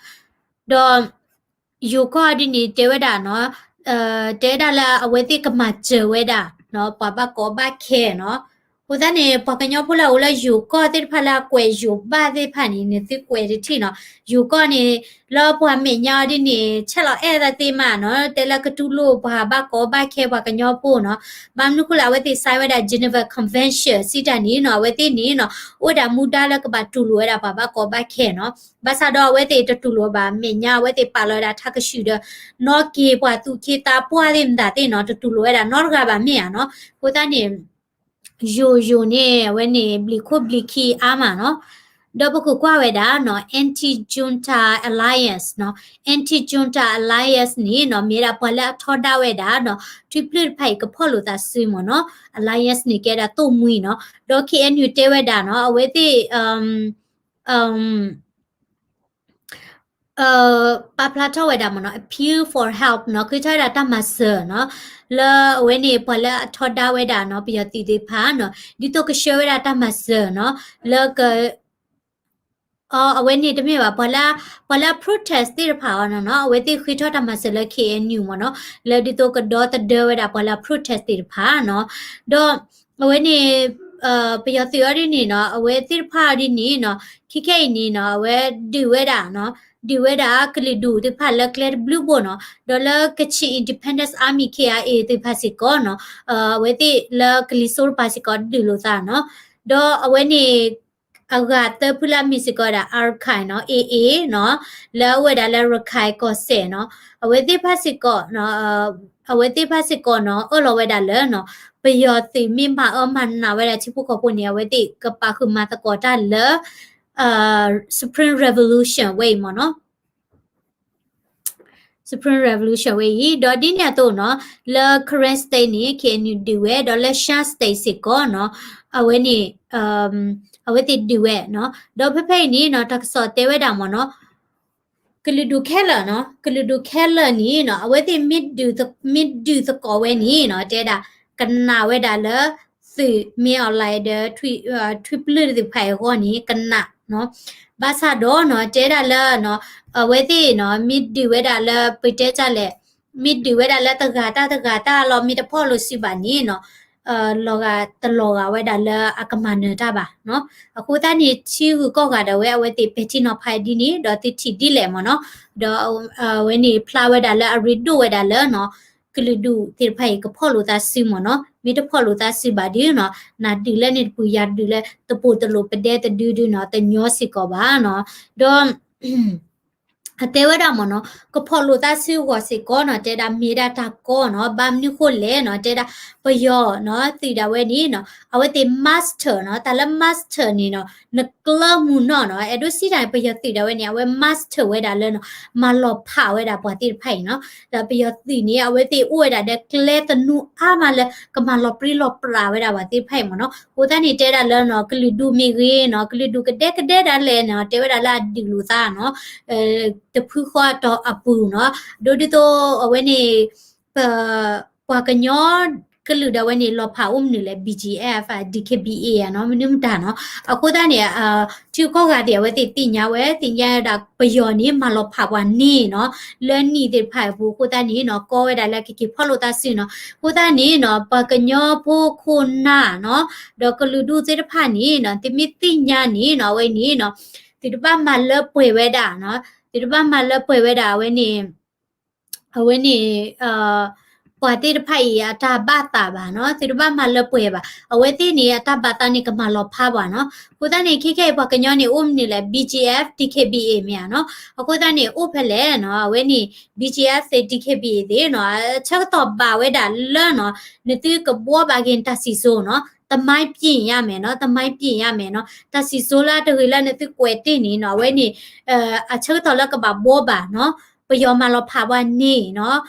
ဒီး ယိၤကီၢ်ဒ်န့ၣ် တဲဝဲဒၣ်နီၤ တဲဝဲဒၣ်လၢအဝဲသ့ၣ်ကမၤစၢၤဝဲဒၣ်နီၤ ပှၤဘၣ်ကီဘၣ်ခဲနီၤ. အဃိသတးန့ၣ် ပှၤကညီဖိလၢအအိၣ်လၢယိၤကီၢ်သ့ၣ်တဖၣ်လၢအကွဲးယိၤဘၣ်သ့ၣ်တဖၣ်န့ၣ် နသုကွဲးတထံၣ်နီၤ. ယိၤကီၢ်န့ၣ် လၢပှၤမဲာ်ညါအီၤဒ်န့ၣ် ဆဲးလီၤအဲၣ်သးသ့မးနီၤ တဲလၢကတူၢ်လိာ်ပှၤဘၣ်ကီဘၣ်ခဲပှၤကညီဖိနီၤ. ဘၣ်မနုၤဃိလဲၣ် အဝဲသ့ၣ် sign ဝဲဒၣ် Geneva Convention စံးတၢ်န့ၣ်နီၤ အဝဲသ့ၣ်န့ၣ်နီၤ အိၣ်ဝဲဒၣ်မူဒါလၢကဘၣ်တူၢ်လိာ်ဝဲဒၣ်ပှၤဘၣ်ကီဘၣ်ခဲနီၤ. ဘၣ်ဆၣ်ဒီးအဝဲသ့ၣ်တတူၢ်လိာ်ဘၣ် မဲာ်ညါအဝဲသ့ၣ်ပာ်လီၤဝဲဒၣ်ထးကဆူၣ်ဒီး နီၣ်က့ၤပှၤသူၣ်က့သးပှၢ်သ့ၣ်မတၤသ့ၣ်နီၤ တတူၢ်လိာ်ဝဲဒၣ်နီတဂၤဘၣ်မ့ၢ်ဧါနီၤ. အဃိသတးန့ၣ် ယိၤယိၤန့ၣ် အဝဲန့ၣ် ဘျံးခိၣ်ဘျံးခံအါမးနီၤ. ဒီးပကကွၢ်ဝဲဒၣ်နီၤ Anti-Junta Alliance နီၤ. Anti-Junta Alliance န့ၣ်နီၤ မ့ၢ်ဝဲဒၣ်ပှၤလၢအထီဒါဝဲဒၣ်နီၤ ထွံၣ်ပျုၢ်တဖၣ်အံၤကဖီၣ်လိာ်သးစုမ့ၢ်နီၤ. Alliance န့ၣ်ကဲဒၣ်သိၣ်မှံနီၤ. ဒီး K N U တဲဝဲဒၣ်နီၤ အဝဲသ့ၣ် ပာ်ဖျါထီၣ်ဝဲဒၣ်မ့ၢ်နီၤ appeal for help နီၤ ဃ့ထီၣ်ဝဲဒၣ်တၢ်မၤစၢၤနီၤ လၢအဝဲန့ၣ် ပှၤလၢအထီဒါဝဲဒၣ်နီၤ ပယီၤသုးသ့ၣ်တဖၣ်နီၤ ဒ်သိးကဆှၢဝဲဒၣ်တၢ်မၤစၢၤနီၤ လၢက အဝဲန့ၣ်တမ့ၢ်ဘၣ် ပှၤလၢ ပှၤလၢအ protest သ့ၣ်တဖၣ်အီၤနီၤနီၤ အဝဲသ့ၣ်ဃ့ထီၣ်တၢ်မၤစၢၤလၢ K N U မ့ၢ်နီၤ လၢဒ်သိးကဒီသဒၢဝဲဒၣ်ပှၤလၢအ protest သ့ၣ်တဖၣ်နီၤ ဒီး အဝဲန့ၣ် ပယီၤသုးအီၤဒ်န့ၣ်နီၤ အဝဲသ့ၣ်တဖၣ်အီၤဒ်န့ၣ်နီၤ ခဲခဲအံၤန့ၣ်နီၤ အဝဲဒုးဝဲဒၣ်နီၤ ဒုးဝဲဒၣ်ကလုာ်ဒူၣ်သ့ၣ်တဖၣ်လၢကျဲတဘျုးဘိနီၤ ဒီးလၢ Kachin Independence Army K I A သ့ၣ်တဖၣ်စ့ၢ်ကီးနီၤ အဝဲသ့ၣ်လၢကလံၤစိးတပၤစ့ၢ်ကီးဒုးလိာ်သးနီၤ ဒီးအဝဲန့ၣ် အဂၤသၢဖုလၢအမ့ၢ်စ့ၢ်ကီးဝဲဒၣ် Arakan နီၤ A A နီၤ လၢအအိၣ်ဝဲဒၣ်လၢရခၢၣ်ကီၢ်စဲၣ်နီၤ အဝဲသ့ၣ်တဖၣ်စ့ၢ်ကီး အဝဲသ့ၣ်တဖၣ်စ့ၢ်ကီးနီၤ အၢၣ်လီၤဝဲဒၣ်လၢနီၤ ပယီၤသုးမ့ၢ်မၤအၢမၤနးဝဲဒၣ်ထံဖိကီၢ်ဖိန့ၣ် အဝဲသ့ၣ်ကပာ်ဃုာ်မၤသကိးတၢ်လၢ Spring Revolution ဝဲအံၤမ့ၢ်နီၤ Spring Revolution ဝဲအံၤ ဒီးဒ်န့ၣ်အသိးနီၤ လၢ Karen State န့ၣ် K N U ဒုးဝဲ ဒီးလၢ Shan State စ့ၢ်ကီးနီၤ အဝဲန့ၣ် အဝဲသ့ၣ်ဒုးဝဲနီၤ ဒီးဖဲဖဲအံၤန့ၣ်နီၤ တၢ်ကစီၣ်တဲဝဲဒၣ်မ့ၢ်နီၤ ကလုာ်ဒူၣ်ခဲလၢာ်နီၤ ကလုာ်ဒူၣ်ခဲလၢာ်န့ၣ်နီၤ အဝဲသ့ၣ်မ့ၢ်ဒုးသကိးဝဲန့ၣ်နီၤ တဲဒၣ် ကနၣ်ဝဲဒၣ်လၢ သုးမ့ၢ်အီၤလဲၣ်ဒီး ထွံၣ်ပျုၢ်သ့ၣ်တဖၣ်အံၤအဂီၢ်န့ၣ် ကနၣ်နီၤ ဘၣ်ဆၣ်ဒီးနီၤ တဲဒၣ်လၢနီၤ အဝဲသ့ၣ်နီၤ မ့ၢ်ဒုးဝဲဒၣ်လၢ ပတဲတၢ်လဲၣ် မ့ၢ်ဒုးဝဲဒၣ်လၢတဂၤတၢ်တဂၤတၢ်လီၤ မ့ၢ်တဖီၣ်လိာ်စုဘၣ်န့ၣ်နီၤ လီၤဂာ်တလီၤဂာ်ဝဲဒၣ်လၢအကမၤနၢၤတၢ်ဘၣ်နီၤ အဃိသတးန့ၣ် ထံဂုၤကီၢ်ဂၤဒၣ်ဝဲ အဝဲသ့ၣ်ပဲာ်ထံနီၤဖးဒ်န့ၣ် ဒီးသုထံၣ်ဒ်လဲၣ်မ့ၢ်နီၤ ဒီးအဝဲန့ၣ်ဖျါဝဲဒၣ်လၢအရ့ဒိၣ်ဝဲဒၣ်လၢနီၤ ကလုာ်ဒူၣ်သ့ၣ်တဖၣ်အံၤကဖီၣ်လိာ်သးစုမ့ၢ်နီၤ မ့ၢ်တဖီၣ်လိာ်သးစုဘၣ်ဒီးနီၤ နၤဒုးလၢန့ၣ်တပူၤ ယၤဒုးလၢတပူၤတလိၣ်ပဒဲတဒုဒုနီၤ တညီစ့ၢ်ကီးဘၣ်နီၤ ဒီး အတဲဝဲဒၣ်မ့ၢ်နီၤ ကဖီၣ်လိာ်သးစုအဂီၢ်စ့ၢ်ကီးနီၤ တဲဒၣ်မ့ၢ်ဒၣ်တၢ်ကီနီၤ ဘၣ်မနုၤဃိလဲၣ်နီၤ တဲဒၣ်ပယီၤနီၤ သုးဒၣ်ဝဲန့ၣ်နီၤ အဝဲသ့ၣ် master နီၤ တၢ်လၢ master န့ၣ်နီၤ နကျၢၢ်မုၢ်နီၢ်နီၤ အဲၣ်ဒိးစံးတၢ်န့ၣ် ပယီၤသုးဒၣ်ဝဲန့ၣ် အဝဲ master ဝဲဒၣ်လၢနီၤ မၤလီၤဖးဝဲဒၣ်ပှၤသ့ၣ်တဖၣ်အံၤနီၤ ဒီးပယီၤသုးန့ၣ် အဝဲသ့ၣ်အိၣ်ဝဲဒၣ်ဒီးကျဲသနူအါမးလၢ ကမၤလီၤပြံလီၤပြးဝဲဒၣ်ပှၤသ့ၣ်တဖၣ်အံၤမ့ၢ်နီၤ အဃိသတးန့ၣ်တဲဒၣ်လၢနီၤ ကလုာ်ဒူၣ်မ့ၢ်ဂ့ၤနီၤ ကလုာ်ဒူၣ်ကဒဲကဒဲဒၣ်လဲာ်နီၤ တဲဝဲဒၣ်လၢအဒုးလိာ်သးနီၤ တဖုဃီအတီၢ်အပူၤနီၤ ဒ်သိးအဝဲန့ၣ် ပ ပှၤကညီကလုာ်ဒၣ်ဝဲန့ၣ် လီၤဖးအိၣ်မနုၤလဲၣ် BGF အ DKBA နီၤ မနုၤမတၤနီၤ. အဃိသတးန့ၣ် ထံဂုၤကီၢ်ဂၤသ့ၣ် အဝဲသ့ၣ်သ့ၣ်ညါဝဲ သ့ၣ်ညါဝဲဒၣ်ပယီၤန့ၣ် မၤလီၤဖးပှၤန့ၣ်နီၤ လၢနံၣ်သ့ၣ်တဖၣ်အပူၤ အဃိသတးန့ၣ်နီၤ ကီဝဲဒၣ်လၢကက့ၤဖီၣ်လိာ်သးစုနီၤ. အဃိသတးန့ၣ်နီၤ ပှၤကညီဖိခိၣ်နၢ်နီၤ ဒီးကလုာ်ဒူၣ်သ့ၣ်တဖၣ်န့ၣ်နီၤ သုမ့ၢ်သ့ၣ်ညါန့ၣ်နီၤ အဝဲန့ၣ်နီၤ သုတဘၣ်မၤလၢပှဲၤဝဲဒၣ်နီၤ သုတဘၣ်မၤလၢပှဲၤဝဲဒၣ် အဝဲန့ၣ် အဝဲန့ၣ် ပှၤသ့ၣ်တဖၣ်အံၤအတၢ်ဘၣ်သးဘၣ်နီၤ သုတဘၣ်မၤလၢပှဲၤဘၣ်. အဝဲသ့ၣ်န့ၣ် အတၢ်ဘၣ်သးန့ၣ် ကမၤလီၤဖးပှၤနီၤ. အဃိသတးန့ၣ် ခဲခဲအံၤပှၤကညီန့ၣ် အိၣ်မနုၤလဲၣ် BGF DKBA မ့ၢ်ဧါနီၤ. အဃိသတးန့ၣ် အိၣ်ဖဲလဲၣ်နီၤ အဝဲန့ၣ် BGF သ့ၣ် DKBA သ့ၣ်နီၤ အဆၢကတီၢ်ဘၣ်ဝဲဒၣ်လၢနီၤ နသုကဘှီဘၣ်က့ၤနတၢ်စံၣ်စိၤနီၤ တမိုင်းပြင်ရမယ်နီၤ တမိုင်းပြင်ရမယ်နီၤ တၢ်စံၣ်စိၤလၢအတဂ့ၤလၢနသုကွဲးတ့ၢ်န့ၣ်နီၤ အဝဲန့ၣ် အဆၢကတီၢ်လၢကဘၣ်ဘှီဘၣ်နီၤ ပယီၤမၤလီၤဖးပှၤန့ၣ်နီၤ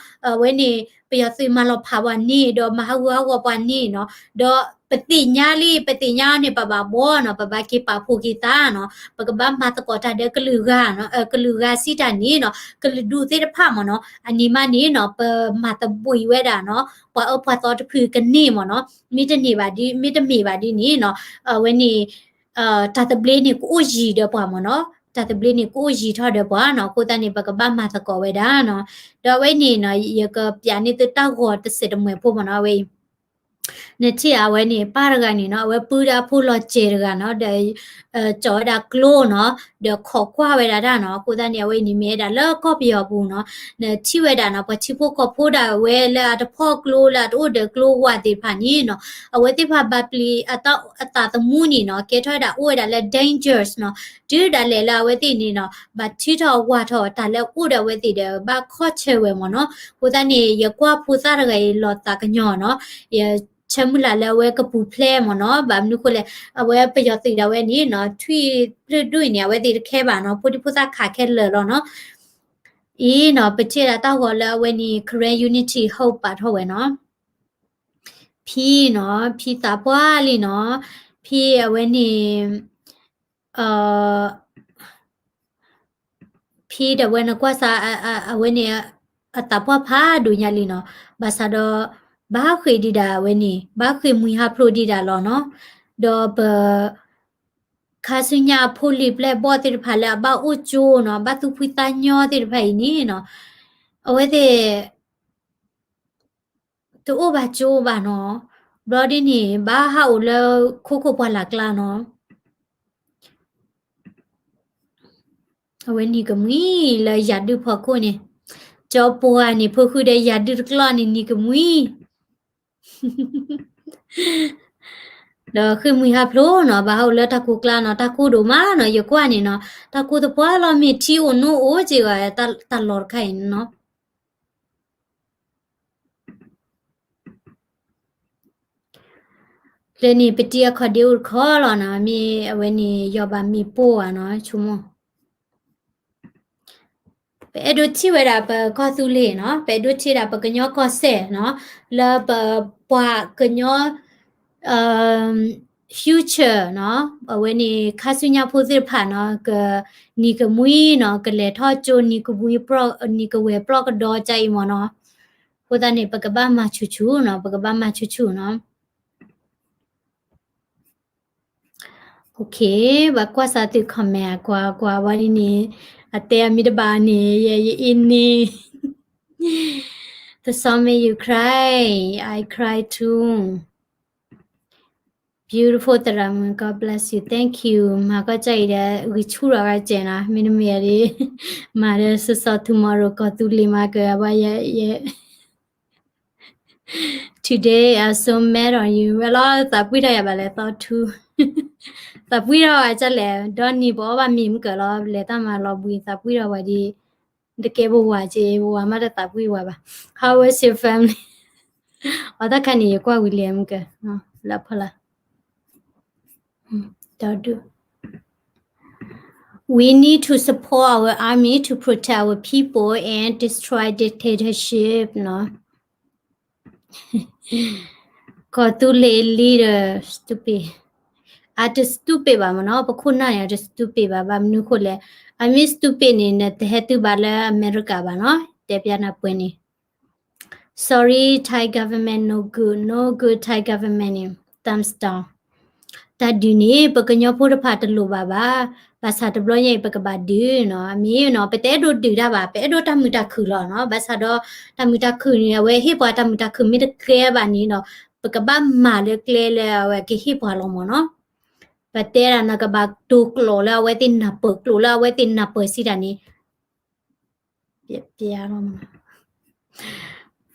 အဝဲန့ၣ် ပယီၤသုးမၤလီၤဖးပှၤန့ၣ် ဒီးမၤဟးဂူာ်ဟးဂီၤပှၤန့ၣ်နီၤ ဒီးပသ့ၣ်ညါလံ ပသ့ၣ်ညါန့ၣ် ပဘၣ်ဘှီနီၤ ပဘၣ်က့ၤပာ်ဖှိၣ်က့ၤသးနီၤ ပကဘၣ်မၤသကိးတၢ်ဒီးကလုာ်ဂၤနီၤ ကလုာ်ဂၤစံးတၢ်န့ၣ်နီၤ ကလုာ်ဒူၣ်သ့ၣ်တဖၣ်မ့ၢ်နီၤ အန့ၣ်မးန့ၣ်နီၤ ပမၤသဘှံးဝဲဒၣ်နီၤ ပှၤအၢပှၤသီတဖုကန့ၢ်မ့ၢ်နီၤ မ့တမ့ၢ်ဘၣ်ဒ် မ့တမ့ၢ်ဘၣ်ဒ်န့ၣ်နီၤ အဝဲန့ၣ် တၢ်သဘျ့န့ၣ်ကအိၣ်ယံၤဒီးပှၤမ့ၢ်နီၤ တၢ်သဘျ့န့ၣ်ကအိၣ်ယံၤထီၣ်ဒီးပှၤနီၤ အဃိသတးန့ၣ် ပကဘၣ်မၤသကိးဝဲဒၣ်နီၤ ဒီးအဝဲန့ၣ်နီၤ ယကပျးန့ၢ်သုတၢ်ဂီၤတစဲးတမှဲးဖိမ့ၢ်နီၤ အဝဲအံၤ နထံၣ်အဝဲန့ၣ် ပၢ်တဂၤန့ၣ်နီၤ အဝဲပုၢ်ဒၣ်ဖိလီၤစဲၤတဂၤနီၤ ဒီး ကၠီၤဝဲဒၣ်ကျိနီၤ ဒီးခိးကွၢ်ဝဲဒၣ်တၢ်နီၤ အဃိသတးန့ၣ် အဝဲအံၤန့ၣ်မ့ၢ်ဝဲဒၣ်လၢကီၢ်ပယီၤပူၤနီၤ နထံၣ်ဝဲဒၣ်နီၤ ပှၤထံဖိကီၢ်ဖိဒၣ်ဝဲလၢအတဖီၣ်ကျိလၢအတအိၣ်ဒီးကျိဝဲသ့ၣ်တဖၣ်န့ၣ်နီၤ အဝဲသ့ၣ်တဖၣ်ဘၣ်ပျံၤအသးသမူန့ၣ်နီၤ ကဲထီၣ်ဝဲဒၣ်အိၣ်ဝဲဒၣ်လၢ dangerous နီၤ တုၤဒၣ်လဲာ်လၢအဝဲသ့ၣ်န့ၣ်နီၤ ဘၣ်ထုးထီၣ်ဝးထီၣ်တၢ်လၢအအိၣ်ဒီးအဝဲသ့ၣ်ဒီး ဘၣ်ခီၣ်ဆၢဝဲမ့ၢ်နီၤ အဃိသတးန့ၣ် ယကွၢ်ဖိသၣ်တဂၤအံၤလီၤသးကညီၤနီၤ ယဆၢမုၢ်လၢ်လၢအဝဲကပူၤဖျဲးမ့ၢ်နီၤ ဘၣ်မနုၤဃိလဲၣ် အဝဲပယီၤသုးဒၣ်ဝဲန့ၣ်နီၤ ထွံၣ်ဖျၢၣ်ဒိၣ်အံၤန့ၣ် အဝဲသ့ၣ်တခဲဘၣ်နီၤ ဖိဒံဖိသၣ်ခးခဲလၢာ်လီၤနီၤ အံၤနီၤ ပထံၣ်ဒၣ်တၢ်ဂီၤလၢအဝဲန့ၣ် Karen Unity ဟူးပာ်ထီၣ်ဝဲနီၤ ဖံနီၤ ဖံသးပှၢ်လံနီၤ ဖံအဝဲန့ၣ် ဖံဒီးဝဲနကွၢ်စး အဝဲန့ၣ် အသးပှၢ်ဖးဒိၣ်ညါလံနီၤ ဘၣ်ဆၣ်ဒီး ဘၣ်ဃ့ၢ်ဒံးဒၣ်ဝဲန့ၣ် ဘၣ်ဃ့ၢ်မှံဟးဖျိးဒံးဒၣ်လီၤနီၤ ဒီးပ ခါဆူညါအဖိလံၤပျဲၢ်ဘီၣ်သ့ၣ်တဖၣ်လၢအဘၣ်အိၣ်ကၠိနီၤ ဘၣ်သူၣ်ဖှံသးညီသ့ၣ်တဖၣ်အံၤန့ၣ်နီၤ အဝဲသ့ၣ် တအိၣ်ဘၣ်ကၠိဘၣ်နီၤ ဘျီဒ်န့ၣ် ဘၣ်ဟးအိၣ်လၢခိခိၣ်ပှၢ်လၢ်ကျါနီၤ အဝဲနံၤကမှံလၢယၤဒုၣ်ဖီခိၣ်န့ၣ် ကၠီပှၤန့ၣ် ဖိဃုဒီးယၤဒုၣ်တကျီၢ်န့ၣ် နံၤကမှံ ဒီးဃ့ၢ်မှံဟးဖျိးနီၤ ဘၣ်ဟးအိၣ်လၢတၢ်ကိၢ်ကျါနီၤ တၢ်ကိၢ်ဒိၣ်မးနီၤ ယကွၢ်န့ၣ်နီၤ တၢ်ကိၢ်သပှၢ်လီၤမ့ၢ်ထံအိၣ်နိအိၣ်က့ၤဂီၤ တၢ်လီၢ်တခါအံၤန့ၣ်နီၤ လၢန့ၣ် ပတံၤအခီၣ်ဒ့အိၣ်တခီလီၤနီၤ မ့ၢ်အဝဲန့ၣ် ယီၤဘၣ်မ့ၢ်ပိၢ်ဧါနီၤ ဆိကမိၣ် ပအဲၣ်ဒိးထံၣ်ဝဲဒၣ်ပကီၢ်သူလ့ၤနီၤ ပအဲၣ်ဒိးထံၣ်ဒၣ်ပကညီကီၢ်စဲၣ်နီၤ လၢပပှၤကညီ future နီၤ အဝဲန့ၣ် ခါဆူညါဖိသ့ၣ်တဖၣ်နီၤ ကနံၤကမှံနီၤ ကလဲၤထီၣ်ကၠိနံၤကမှံ နံၤကဝဲၤပျီကဒီးကါအံၤမ့ၢ်နီၤ အဃိသတးန့ၣ် ပကဘၣ်မၤဆူၣ်ဆူၣ်နီၤ ပကဘၣ်မၤဆူၣ်ဆူၣ်နီၤ ဘၣ်ကွၢ်စးသု comment အကွၢ်ကွၢ်ဝဲဒ်န့ၣ် အတဲအမ့ၢ်တဘၣ်န့ၣ် ယဲယအ့န့ၣ် The song make you cry, I cry too. Beautiful သရၣ်မုၣ် God bless you, thank you. မၤကီၢ်ကၠီအံၤဒီး ဂံၢ်ဆူၣ်ထီၣ်ဂၤကဲနီၤ မ့တမ့ၢ်ဒီး မၤဒီးစီၤစီၤ tomorrow ကီၢ်သူလ့ၤမၤကဘၣ်ယဲ Today I so mad on you ဝဲလီၤ သးပှံၢ်ထီၣ်ယၤဘၣ်လဲၣ်သီထူ သးပှံၢ်ထီၣ်ဝဲကလဲၣ် ဒီနံၤပအီၣ်ဘၣ်မ့ၤမုၢ်ကၢၤလီၤ လဲၤတၢ်မၤလီၤဘှံး သးပှံၢ်ထီၣ်ဝဲဒ် တကဲပဝၤက့ ပဝၤမးတသးပှံၢ်ဝဲဘၣ် How was your family အတၢ်ခါန့ၣ် ယကွၢ်ဝံၤလဲၣ်မုၢ်ကၢၤ လၢဖီလာ် We need to support our army to protect our people and destroy dictatorship နီၤ ကီၢ်သူလ့ၤ leader stupid အတ stupid ဘၣ်မ့ၢ်နီၤ ပခိၣ်နၢ်န့ၣ် အတ stupid ဘၣ် ဘၣ်မနုၤဃိလဲၣ် အမ့ၢ် stupid န့ၣ် နတဟဲတုၤဘၣ်လၢအမဲရကၤဘၣ်နီၤ တဲပျးနၤပှဲၤန့ၣ် Sorry, Thai government no good, no good, Thai government န့ၣ် thumbs down. တၢ်ဒုးန့ၣ် ပကညီဖိတဖၣ်တလိၣ်ဘၣ်ဘၣ်, ဘၣ်ဆၣ်တဘျီညါအံၤ ပကဘၣ်ဒုးနီၤ, အမ့ၢ်နီၤ ပတအဲၣ်ဒိးဒုးတၢ်ဘၣ်, ပအဲၣ်ဒိးတၢ်မုာ်တၢ်ခုၣ်လီၤနီၤ, ဘၣ်ဆၣ်ဒီး တၢ်မုာ်တၢ်ခုၣ်န့ၣ် အဝဲဟ့ၣ်ပှၤတၢ်မုာ်တၢ်ခုၣ်မ့ၢ်တကဲဘၣ်န့ၣ်ဒီး ပကဘၣ်မၤလၢကျဲလၢအဝဲကဟ့ၣ်ပှၤလီၤမ့ၢ်နီၤ, ပတဲဒၣ်နီၤ ကဘၣ်တိၤကျိာ်လၢအဝဲသ့ၣ်နၢ်ပၢၢ် ကျိာ်လၢအဝဲသ့ၣ်နၢ်ပၢၢ်စံးတၢ်န့ၣ်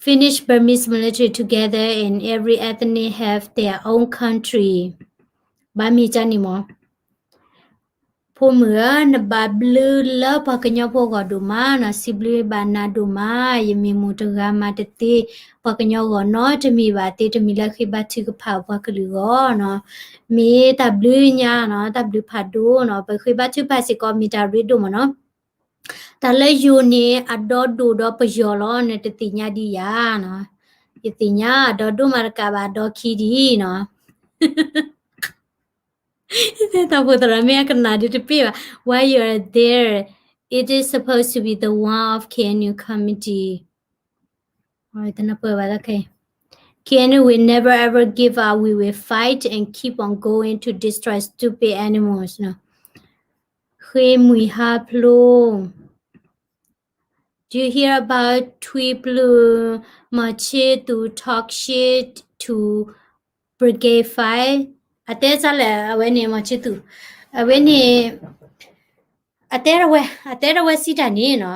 Finnish Burmese military together and every ethnic have their own country. ဘၣ်မ့ၢ်ကန့ၣ်မ့ၢ်, ဖိမုၣ်ဧၢ, နဘၣ်ဘျုးလၢပှၤကညီဖိအဂီၢ်ဒိၣ်မးနီၤ, စံးဘျုးဘၣ်နၤဒိၣ်မး, ယမ့ၢ်မိၢ်တဂၤမၤတသ့ ပှၤကညီဂီၢ်နီတမံၤဘၣ်, သ့တမံၤလၢဃ့ဘါထုကဖၣ်ပှၤကလုာ်အဂီၢ်နီၤ, မ့ၢ်တၢ်ဘျုးညါနီၤ, တၢ်ဘျုးဖးဒိၣ်နီၤ, ပဃ့ဘါထုကဖၣ်စ့ၢ်ကီး မ့ၢ်တၢ်ရ့ဒိၣ်မ့ၢ်နီၤ. တၢ်လၢယိၤန့ၣ် အဒီဒိၣ်ဒီးပယီၤလီၤ, နတသ့ၣ်ညါဒံးယၤနီၤ, ယသ့ၣ်ညါ အဒီဒိၣ်မးတကးဘၣ် အဒီခံဒံးနီၤ. တၢ်ဖိသရၣ်မ့ၢ်အကနၣ်ဒုးတပ့ၢ်ဘၣ်, While you are there, it is supposed to be the one of K N U committee. တနၢ်ပၢၢ်ဘၣ် K N U will never ever give up. We will fight and keep on going to destroy stupid animals. ဃ့မွံဟါဖျိ Do you hear about Twi Blue Machetu talk shit to Brigade Five? အတဲစ့ၢ်လဲၣ် အဝဲန့ၣ် Machetu အဝဲန့ၣ် အတဲဝဲ အတဲဝဲစံးတၢ်န့ၣ်နီၤ,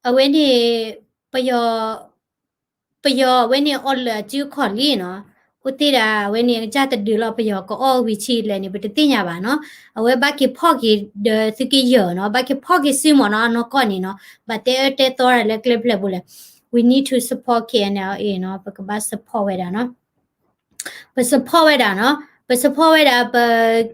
အဝဲန့ၣ် ပယီၤ ပယီၤအဝဲန့ၣ်အီၣ်လၢာ်အစုအခီၣ်လံနီၤ, အိၣ်တ့ၢ်ဒၣ်အဝဲန့ၣ် အကစၢ်တဒုးလီၤ ပယီၤကအီၣ်ဝံၤဆံးလဲၣ်န့ၣ် ပတသ့ၣ်ညါဘၣ်နီၤ, အဝဲဘၣ်က့ၤဖီၣ်က့ၤဒီးသုကယၢၢ်နီၤ, ဘၣ်က့ၤဖီၣ်က့ၤစုမ့ၢ်နီၤ, အနီၢ်ကီၢ်န့ၣ်နီၤ, ဘၣ်တဲအၢတဲသီတၢ်လၢကျဲဖျဲၣ်ပူၤလဲၣ်, We need to support K N L A နီၤ, ပကဘၣ် support ဝဲဒၣ်နီၤ. ပ support ဝဲဒၣ်နီၤ, ပ support ဝဲဒၣ်ပ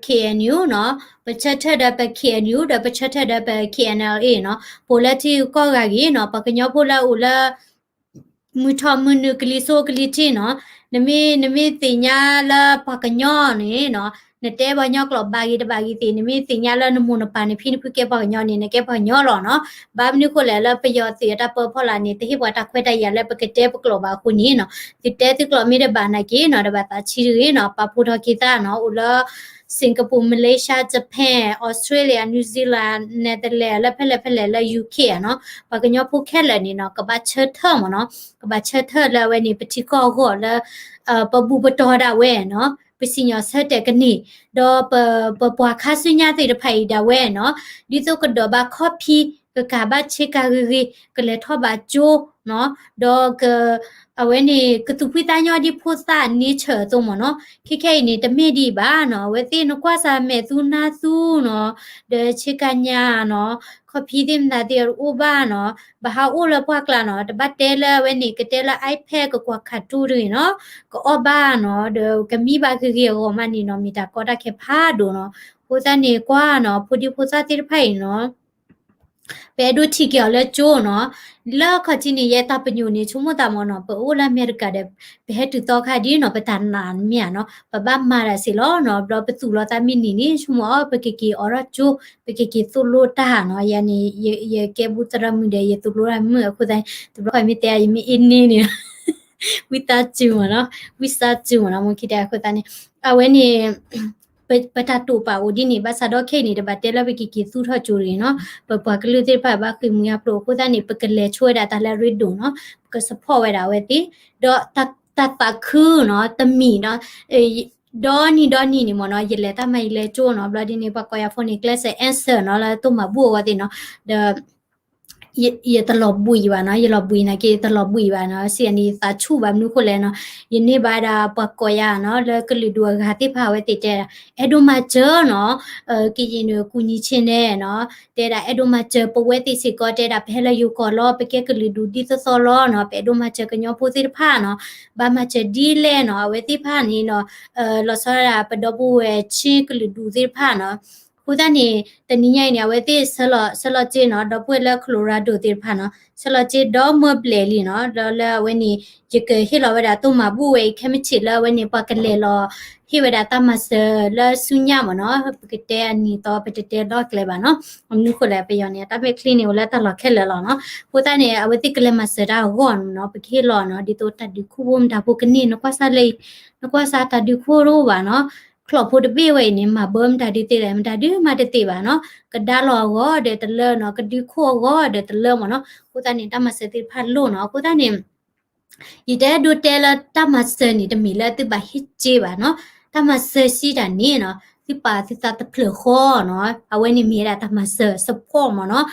K N U နီၤ, ပဆၢထၢၣ်ဒီးပ K N U ဒီးပဆၢထၢၣ်ဒီးပ K N L A နီၤ, ပအိၣ်လၢထံဂုၤကီၢ်ဂၤဂ့ၤနီၤ, ပှၤကညီဖိလၢအအိၣ်လၢ မုၢ်ထီၣ်မုၢ်နုာ်ကလံၤစိးကလံၤထံးနီၤ, နမ့ၢ် နမ့ၢ်သ့ၣ်ညါလၢပှၤကညီန့ၣ်နီၤ, နတဲပှၤကညီကျိာ်ဘၣ်ဂ့ၤတဘၣ်ဂ့ၤသ့ၣ်, နမ့ၢ်သ့ၣ်ညါလၢနမိၢ်နပၢ်နဖံနဖုကဲပှၤကညီန့ၣ် နကဲပှၤကညီလီၤနီၤ. ဘၣ်မနုၤဃိလဲၣ် လၢပယီၤသုးအတၢ်ပၢဖီလာ်န့ၣ် တဟ့ၣ်ပှၤတၢ်ခွဲးတၢ်ယာ်လၢပကတဲပကျိာ်ဘၣ်အဃိန့ၣ်နီၤ, သုတဲသုကျိာ်မ့ၢ်တဘၣ်နာ်က့နီၤ, ဒီးဘၣ်သးဆံးတဂ့ၤနီၤ, ပာ်ဖှိၣ်ထီၣ်က့ၤသးနီၤ, အိၣ်လၢ Singapore, Malaysia, Japan, Australia, New Zealand, Netherlands လၢဖဲလဲၣ်ဖဲလဲၣ်လၢ U K နီၤ, ပှၤကညီဖိခဲလၢာ်န့ၣ်နီၤ, ကဘၣ်ဆၢထၢၣ်မ့ၢ်နီၤ, ကဘၣ်ဆၢထၢၣ်လၢအဝဲန့ၣ် ပထံကီၢ်အဂီၢ်လၢ ပဘူၣ်ပတီၢ်ဒၣ်ဝဲနီၤ, ပစံၣ်ညီၣ်ဆၢတဲာ်ကန့ၢ်, ဒီးပ ပပှၤခါဆူညါသ့ၣ်တဖၣ်အံၤဒၣ်ဝဲနီၤ, ဒ်သိးကဒိးဘၣ်ခီၣ်ဖံး, ကကၤဘၣ်ဆ့ကၤဂ့ၤဂ့ၤ, ကလဲၤထီၣ်ဘၣ်ကၠိနီၤ, ဒီးက အဝဲန့ၣ် ကသူၣ်ဖှံသးညီဒ်ဖိသၣ် nature အသိးမ့ၢ်နီၤ, ခဲခဲအံၤန့ၣ် တမ့ၢ်ဒံးဘၣ်နီၤ, အဝဲသ့ၣ်နကွၢ်စၢ်မဲာ်သူနါသူနီၤ, ဒီးဆ့ကၤညါနီၤ, ခီၣ်ဖံးသ့ၣ်မတၤသ့ၣ်တအိၣ်ဘၣ်နီၤ, ဘၣ်ဟးအိၣ်လၢပှၢ်ကျါနီၤ, တဘၣ်တဲလၢအဝဲန့ၣ် ကတဲလၢ iPad ကကွၢ် cartoon တဂ့ၤနီၤ, ကအီၣ်ဘၣ်နီၤ, ဒီးကမံဘၣ်ဂ့ၤဂ့ၤအဂီၢ်မးန့ၣ်နီၤ, မ့ၢ်တၢ်ကီတၢ်ခဲဖးဒိၣ်နီၤ, အဃိသတးန့ၣ်ကွၢ်နီၤ, ဖိဒံဖိသၣ်သ့ၣ်တဖၣ်အံၤနီၤ ပအဲၣ်ဒိးထံၣ်က့ၤအီၤလၢကၠိနီၤ, လၢခီၣ်ထံးန့ၣ် ယတၢ်ပညိၣ်န့ၣ် ဆိကမိၣ်သးမ့ၢ်နီၤ, ပအိၣ်လၢအမဲရကၤဒီး ပဟဲတုၤသီခါဒ်နီၤ, ပတၢ်နာ်မ့ၢ်ဧါနီၤ, ပဘၣ်မၤတၢ်စ့ၢ်လီၤနီၤ, ဘျီပသူၣ်လီၤသးမ့ၢ်နံၤန့ၣ် ဆိကမိၣ်အီၤ ပကက့ၤအိးထီၣ်ကၠိ, ပကက့ၤသိၣ်လိတၢ်နီၤ, ယၤန့ၣ် ယကဲဘူးသရၣ်မုၣ်ဒီး ယသိၣ်လိတၢ်မုၣ်အဃိသတးန့ၣ် တဘျီဃီမ့ၢ်တဲယမ့ၢ်အ့န့ၣ်န့ၣ် ဝံသးစူၤမ့ၢ်နီၤ, ဝံသးစူၤမ့ၢ်နီၤ, မ့ၢ်ခံတဲအဃိသတးန့ၣ် အဝဲန့ၣ် ပ ပတၢ်တိာ်ပာ်အိၣ်ဒ်န့ၣ် ဘၣ်ဆၣ်ဒီးခဲအံၤန့ၣ် တဘၣ်တဲလၢပကက့ၤသူၣ်ထီၣ်ကၠိတဂ့ၤနီၤ, ပပှၤကလုာ်သ့ၣ်တဖၣ်ဘၣ်ဃ့ၢ်မှံဟးဖျိးအဃိသတးန့ၣ် ပကလဲၤဆိဝဲဒၣ်တၢ်လၢအရ့ဒိၣ်နီၤ, ပက support ဝဲဒၣ်အဝဲသ့ၣ်, ဒီးတၢ် တၢ်သးခုနီၤ တမံၤနီၤ, ဒီနံၤဒီနံၤန့ၣ်မ့ၢ်နီၤ ယလဲၤတၢ်မၤယလဲၤကၠိနီၤ, ဘျီဒ်န့ၣ် ပှၤကိးယၤဖိန့ၣ် ကျဲးစၢး answer နီၤ လၢတိၢ်မၤဘူၣ်အဂီၢ်သ့ၣ်နီၤ, ဒီး ယတလီၤဘှံးဘၣ်နီၤ, ယလီၤဘှံးနာ်က့ ယတလီၤဘှံးဘၣ်နီၤ, စံးန့ၣ် ယသးဆူၣ်ဘၣ်မနုၤဃိလဲၣ်နီၤ, ယန့ၢ်ဘၣ်ဝဲဒၣ်ပှၤကိးယၤနီၤ လၢကလုာ်ဒူၣ်အဂၤသ့ၣ်တဖၣ်အဝဲသ့ၣ်တဲဒၣ် အဲၣ်ဒိးမၤစၢၤနီၤ, ကရင်နီၤ ကူညီချင်တယ်နီၤ, တဲဒၣ်အဲၣ်ဒိးမၤစၢၤပဝဲသ့ၣ်စ့ၢ်ကီး တဲဒၣ်ပဟဲလၢယိၤကီၢ်လီၤ ပကဲကလုာ်ဒူၣ်ဒ်သိးသိးလီၤနီၤ, ပအဲၣ်ဒိးမၤစၢၤကညီဖိသ့ၣ်တဖၣ်နီၤ, ဘၣ်မၤစၢၤဒ်လဲၣ်နီၤ, အဝဲသ့ၣ်တဖၣ်န့ၣ်နီၤ, လီၤဆီဒၣ်ပဒီပုၢ်ဝဲၢ်ဆ့ကလုာ်ဒူၣ်သ့ၣ်တဖၣ်နီၤ အဃိသတးန့ၣ် တနံၤညါအံၤန့ၣ် အဝဲသ့ၣ်ဆၢလီၤ ဆၢလီၤစ့နီၤ ဒီပုၢ်ဝဲၢ်လၢ Colorado သ့ၣ်တဖၣ်နီၤ ဆၢလီၤစ့ဒီမၢဘျဲၣ်လံနီၤ ဒီးလၢအဝဲန့ၣ် ယကဟ့ၣ်လီၤဝဲဒၣ်တိၢ်မၤဘူၣ်ဝဲအံၤ ခဲမုၢ်ဆ့ၣ်လၢအဝဲန့ၣ် ပှၤကလဲၤလီၤ ဟ့ၣ်ဝဲဒၣ်တၢ်မၤစၢၤလၢဆူညါမ့ၢ်နီၤ ပကတဲအနံၤသီ ပတတဲဒီကျဲဘၣ်နီၤ မနုၤဃိလဲၣ် ပယီၤန့ၣ် တၢ်မဲာ်ချံန့ၣ် အိၣ်လၢတၢ်လီၢ်ခဲလၢာ်လီၤနီၤ အဃိသတးန့ၣ် အဝဲသ့ၣ်ကလဲၤမၤစၢၤတၢ်အဂီၢ်နီၤ ပကဟ့ၣ်လီၤနီၤ ဒ်သိးတၢ်ဒုးခိၣ်ဖိမတၤဖိကန့ၢ် နကွၢ်စၢ်လၢ နကွၢ်စၢ်တၢ်ဒုးခိၣ်တအိၣ်ဘၣ်နီၤ ချီၣ်ဖိတဘ့ၣ်ဝဲအံၤန့ၣ် မၤဘၢမတၤဒုးသ့လဲၣ် မတၤဒုးမၤတသ့ဘၣ်နီၤ ကဒါလီၤအဂီၢ်ဒီးတလၢနီၤ ကဒုးခိၣ်အဂီၢ်ဒီးတလၢမ့ၢ်နီၤ အဃိသတးန့ၣ် တၢ်မၤစၢၤသ့ၣ်တဖၣ်လိၣ်နီၤ အဃိသတးန့ၣ် ယတအဲၣ်ဒိးတဲလၢတၢ်မၤစၢၤန့ၣ် တမ့ၢ်လၢသုဘၣ်ဟ့ၣ်စ့ဘၣ်နီၤ တၢ်မၤစၢၤစံးတၢ်န့ၣ်နီၤ သုပာ်သုသးတဖျၢၣ်ဃီနီၤ အဝဲန့ၣ်မ့ၢ်ဝဲဒၣ်တၢ်မၤစၢၤ support မ့ၢ်နီၤ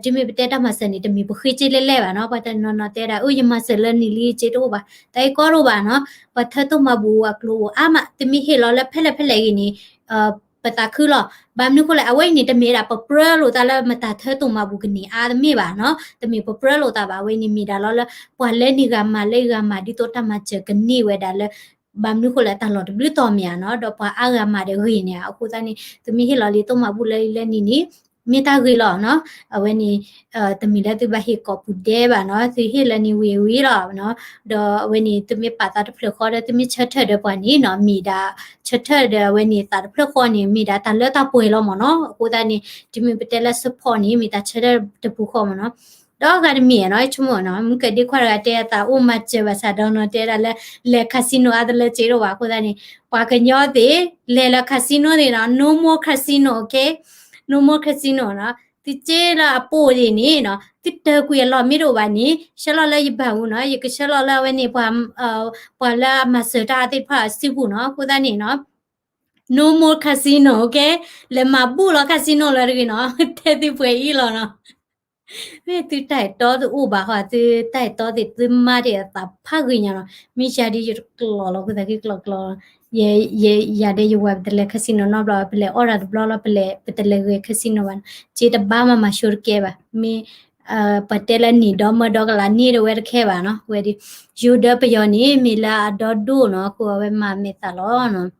တုၤမ့ၢ်ပတဲတၢ်မၤစၢၤန့ၣ် တမ့ၢ်ပဃ့စ့လဲၢ်လဲၢ်ဘၣ်နီၤ ပှၤတနီၤနီၤတဲဒၣ် အၢ ယမၤစၢၤလၢနံၣ်လံစ့တအိၣ်ဘၣ် တၢ်အံၤကီတအိၣ်ဘၣ်နီၤ ပှၤထၢတိၢ်မၤဘူၣ်အကျိၤအိၣ်အါမး သုမ့ၢ်ဟ့ၣ်လီၤလၢဖဲလဲၣ်ဖဲလဲၣ်ဂ့ၤန့ၣ် ပသးခုလီၤ ဘၣ်မနုၤဃိလဲၣ် အဝဲအံၤန့ၣ် တမ့ၢ်ဒၣ်ပပြၢလိာ်သးလၢမတၤထၢတိၢ်မၤဘူၣ်ကန့ၢ်အါတမ့ၢ်ဘၣ်နီၤ တမ့ၢ်ပပြၢလိာ်သးဘၣ် အဝဲန့ၣ်မ့ၢ်ဒၣ်လီၤလၢ ပှၤလၢန့ၣ်ဂၤမၤလၢဂၤမၤ ဒ်သိးတၢ်မၤစၢၤကန့ၢ်ဝဲဒၣ်လၢ ဘၣ်မနုၤဃိလဲၣ် တၢ်လီၢ်တဘျုးတီၤမ့ၢ်ဧါနီၤ ဒီးပှၤအါဂၤမၤဒီးဂ့ၤန့ၣ် အဃိသတးန့ၣ် သုမ့ၢ်ဟ့ၣ်လီၤလံတိၢ်မၤဘူၣ်လၢလၢနံၣ်န့ၣ် မ့ၢ်တၢ်ဂ့ၤလီၤနီၤ အဝဲန့ၣ် တမ့ၢ်လၢသုဘၣ်ဟ့ၣ်ကိာ်ပူၤဒဲးဘၣ်နီၤ သုဟ့ၣ်လၢန့ၣ်ဝံၤဝံၤလီၤနီၤ ဒီးအဝဲန့ၣ် သုမ့ၢ်ပာ်သးတဖျၢၣ်ဃီဒီး သုမ့ၢ်ဆၢထၢၣ်ဒီးပှၤန့ၣ်နီၤ မ့ၢ်ဒၣ် ဆၢထၢၣ်ဒီးအဝဲန့ၣ်သးတဖျၢၣ်ဃီန့ၣ် မ့ၢ်ဒၣ်တၢ်လၢတၢ်ပှဲၤလီၤမ့ၢ်နီၤ အဃိသတးန့ၣ် တုၤမ့ၢ်ပတဲလၢ support န့ၣ် မ့ၢ်တၢ်ဆၢထၢၣ်တပူၤဃီမ့ၢ်နီၤ ဒီးအဂၤတမံၤနီၤ ဆိကမိၣ်နီၤ မုၢ်ကဒ့ခွါတဂၤတဲအသးအိၣ်မၤစၢၤဘၣ်ဆၣ်ဒီးနီၤ တဲဒၣ်လၢ လဲၤ casino အါတလၢစ့တအိၣ်ဘၣ် အဃိသတးန့ၣ် ပှၤကညီသ့ၣ် လဲၤလၢ casino သ့ၣ်နီၤ no more casino, okay? No more casino နီၤ သုစ့လၢအပိၢ်သ့ၣ်န့ၣ်နီၤ သုတၢၤကွံာ်အလီၢ်မ့ၢ်တအိၣ်ဘၣ်န့ၣ် ဆှၢလီၤလၢယဘၣ်ပူၤနီၤ ယကဆှၢလီၤလၢအဝဲန့ၣ် ပှၤ ပှၤလၢအမၤစၢၤတၢ်သ့ၣ်တဖၣ်အစုပူၤနီၤ အဃိသတးန့ၣ်နီၤ no more casino, okay? လဲၤမၤဘူၣ်လီၤ casino လၢတဂ့ၤနီၤ တဲသုပှဲၤအံၤလီၤနီၤ မ့ၢ်သုတၢ်အဲၣ်တီတအိၣ်ဘၣ်ဃီ သုတၢ်အဲၣ်တီသ့ၣ်သုမါတ့ၢ်အသးဖးဂ့ၤညါနီၤ မ့ၢ်ယၤဒ်ယတကျိးလီၤ ခိၣ်သးက့ကျိးကျိး ယ ယ ယၤဒ်ယဝၤပတလဲၤ casino နီတဘျီ ပလဲၤအီၣ်ဒၣ်တဘျီလီၤ ပလဲၤ ပတလဲၤဂဲၤ casino ဘၣ်နီၤ စ့တဘၣ်မၤမၤဆိတကဲဘၣ် မ့ၢ် ပတဲလၢနံၣ်ဒီမၢဒီကလးန့ၣ်တဝဲတခဲဘၣ်နီၤ ဝဲဒ် ယိၤဒၢပယီၤန့ၣ် မ့ၢ်လၢအဒီဒိၣ်နီၤ အဃိအဝဲမၤမဲာ်သၣ်လီၤနီၤ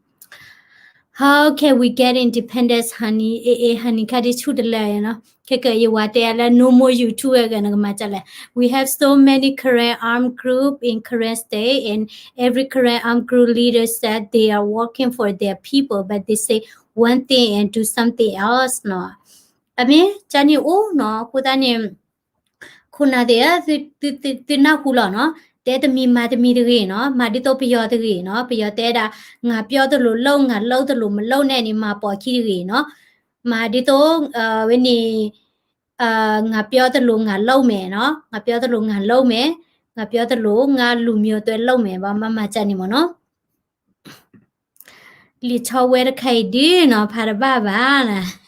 How can we get independence, honey? အ့ အ့ honey ခါဒ်ဆူၣ်တလၢနီၤ ခဲကယဝၤတဲလၢ no more YouTube ဝဲဂ့ၤ နကမၤဒ်လဲၣ် We have so many Karen armed group in Karen state and every Karen armed group leader said they are working for their people but they say one thing and do something else နီၤ အမ့ၢ်ကန့ၣ်အိၣ်နီၤ အဃိသတးန့ၣ် ခိၣ်နၢ်သ့ၣ်ဧၢ, သုနၢ်ဟူလီၤနီၤ, တဲတမံၤမၤတမံၤတဂ့ၤနီၤ, မၤဒ်သိးပယီၤတဂ့ၤနီၤ, ပယီၤတဲဒၣ် ငါပြောသလိုလုပ်, ငါလုပ်သလိုမလုပ်နဲ့န့ၣ် မၤပိာ်ခံတဂ့ၤနီၤ, မၤဒ်သိး ဝဲန့ၣ် ငါပြောသလိုငါလုပ်မယ်နီၤ, ငါပြောသလိုငါလုပ်မယ်, ငါပြောသလိုငါလူမျိုးအတွက်လုပ်မယ် ဘၣ်မၤမၤကန့ၣ်မ့ၢ်နီၤ. လံာ်ဆီဝဲတခါအံၤဒုနီၤ ဖးတဘၣ်ဘၣ်နၤ.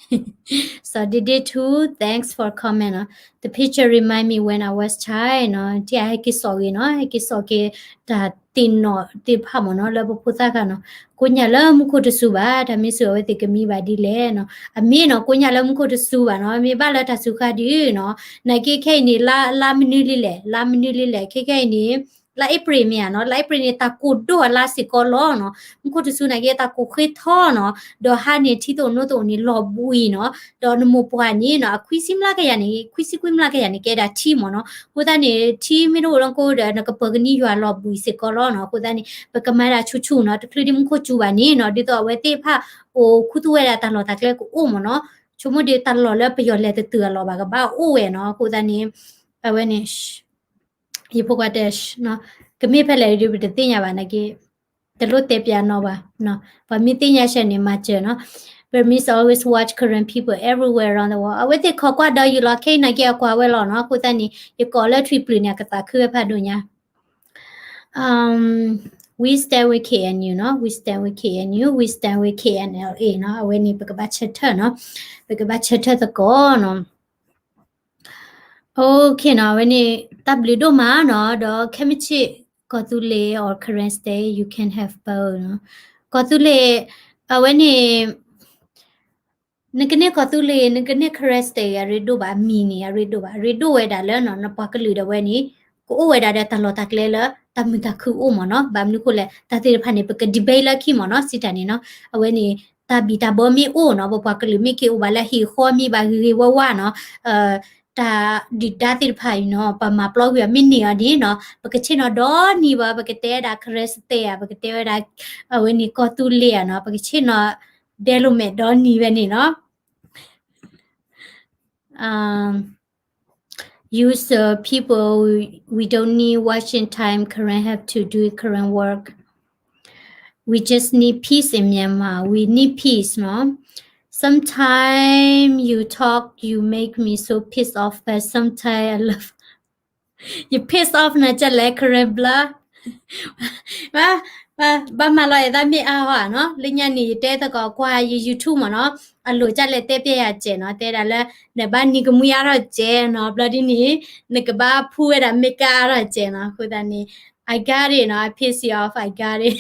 စီၤဒ့ဒ့ထူ thanks for comment နီၤ. The picture remind me when I was child နီၤ. ထံၣ်အဟဲက့ၤစိာ်ဂ့ၤနီၤ, ဟဲက့ၤစိာ်က့ၤတၢ်သ့ၣ်နီၣ်သ့ၣ်တဖၣ်မ့ၢ်နီၤ လၢပဖိသၣ်ခါနီၤ. ကိညၣ်လၢမူခိၣ်တစူၤဘၣ်, တၢ်မ့ၢ်စူၤအဝဲသ့ၣ်ကမံဘၣ်ဒ်လဲၣ်နီၤ. အမ့ၢ်နီၤ ကိညၣ်လၢမူခိၣ်တစူၤဘၣ်နီၤ, မ့ၢ်ဘၣ်လၢတၢ်စူၤဃာ်ဒုနီၤ. နာ်က့ခဲအံၤန့ၣ် လါမနုၤလံလဲၣ်, လါမနုၤလံလဲၣ်, ခဲခဲအံၤန့ၣ် လါအ့ဖြ့ၣ်မ့ၢ်ဧါနီၤ, လါအ့ဖြ့ၣ်န့ၣ် တၢ်ကိၢ်ဒိၣ်အလါစ့ၢ်ကီးလီၤနီၤ. မူခိၣ်တစူၤနာ်က့ တၢ်ကိၢ်ဃ့ထီနီၤ, ဒီးဟါန့ၣ် ထံသအိၣ်နိသအိၣ်န့ၣ် လီၤဘှံးနီၤ, ဒီးနမိၢ်ပှၢ်န့ၣ်နီၤ အခွံဆံမျးကယၤန့ၣ်, ခွံဆံခွံမျးကယၤန့ၣ် ကဲဒၣ်ထံမ့ၢ်နီၤ. အဃိသတးန့ၣ် ထံမ့ၢ်တအိၣ်လၢကိဒီး နကပၢၤကနံၣ်ယွၤလီၤဘှံးစ့ၢ်ကီးလီၤနီၤ. အဃိသတးန့ၣ် ပကမၤဒၣ်ဆူၣ်ဆူၣ်နီၤ, တချုးဒ်မူခိၣ်စူၤဘၣ်န့ၣ်နီၤ, ဒ်သိးအဝဲသ့ၣ်တဖၣ် အိၣ်ခူသူၣ်ဝဲဒၣ်တၢ်လီၢ်တၢ်ကျဲကအိၣ်မ့ၢ်နီၤ. ဆိကမိၣ်ဒ်တၢ်လီၢ်လၢပယီၤလဲၤတတုၤအလီၢ်ဘၣ်ကဘၣ်အိၣ်ဝဲနီၤ. အဃိသတးန့ၣ် အဝဲန့ၣ် ယဖိခွါတဲ ကမ့ၢ်ဖဲလဲၣ်ဒုး ပတသ့ၣ်ညါဘၣ်နာ်က့, တလိၣ်တဲပျးနီၤဘၣ်, ပှၤမ့ၢ်သ့ၣ်ညါဆၢန့ၣ် မၤစၢၤနီၤ. Burmese always watch Karen people everywhere around the world. အဝဲသ့ၣ်ခိးကွၢ်ဒီးယုာ်လီၤ ခဲအံၤနာ်က့ အကွၢ်ဝဲလီၤနီၤ. အဃိသတးန့ၣ် ယကိးလၢထွံၣ်ပျုၤန့ၣ် အကသးခုဝဲဖးဒိၣ်ညါ. We stand with K N U နီၤ, we stand with K N U, we stand with K N L A နီၤ. အဝဲန့ၣ် ပကဘၣ်ဆၢထၢၣ်နီၤ, ပကဘၣ်ဆၢထၢၣ်သကိးနီၤ. Okay နီၤ, အဝဲန့ၣ် တၢ်ဘျုးဒိၣ်မးနီၤ, ဒီးခဲမုၢ်ဆ့ၣ် ကီၢ်သူလ့ၤ or Karen State, you can have both နီၤ. ကီၢ်သူလ့ၤ အဝဲန့ၣ် နကန့ၢ်ကီၢ်သူလ့ၤ နကန့ၢ် Karen State အရ့ဒိၣ်ဘၣ်, အမံၤန့ၣ် အရ့ဒိၣ်ဘၣ်, အရ့ဒိၣ်ဝဲဒၣ်လၢ နပှၤကလုာ်ဒၣ်ဝဲန့ၣ် ကအိၣ်ဝဲဒၣ်ဒီးတၢ်လီၢ်တၢ်ကျဲလၢ တၢ်မုာ်တၢ်ခုအိၣ်မ့ၢ်နီၤ. ဘၣ်မနုၤဃိလဲၣ် တၢ်သ့ၣ်တဖၣ်န့ၣ် ပက debate လၢခံမ့ၢ်နီၤ, စံးတၢ်န့ၣ်နီၤ. အဝဲန့ၣ် တၢ်ဘံၣ်တၢ်ဘၢမ့ၢ်အိၣ်နီၤ, ပပှၤကလုာ်မ့ၢ်က့ၤအိၣ်ဘၣ်လၢဟံၣ်ဃီမ့ၢ်ဘၣ်ဂ့ၤဂ့ၤဝါဝါနီၤ, တၢ်ဒုၣ်ဒါသ့ၣ်တဖၣ်အံၤနီၤ ပမၤပျီကွံာ်အီၤမ့ၢ်န့ၢ်အီၤဒ်နီၤ, ပကဆ့ၣ်နီၤဒီနံၤဘၣ်, ပကတဲဝဲဒၣ် Karen State ဧါ, ပကတဲဝဲဒၣ် အဝဲန့ၣ်ကီၢ်သူလ့ၤဧါနီၤ, ပကဆ့ၣ်နီၤဒဲလိာ်မဲာ်ဒီနံၤဝဲန့ၣ်နီၤ. Um, use the people, we, we don't need watching time Karen have to do Karen work. We just need peace in Myanmar. We need peace, no? Sometimes you talk, you make me so pissed off, but sometimes I love you. Pissed off နကလဲ Karen blood. ဘၣ်မၤလီၤယသးမ့ၢ်အါဟီဧါနီၤ, လၢညါန့ၣ် ယတဲသကိးကွၢ်ယ YouTube မ့ၢ်နီၤ, အလိၤကလဲၣ်တဲပျဲယၤစဲးနီၤ, တဲဒၣ်လၢ နဘၣ်နံၤကမှံအါထီၣ်စဲးနီၤ, ဘျီဒ်န့ၣ် နကဘၣ်ဖှူဝဲဒၣ် makeup အါထီၣ်စဲးနီၤ, အဃိသတးန့ၣ် I got it နီၤ, I piss you off, I got it.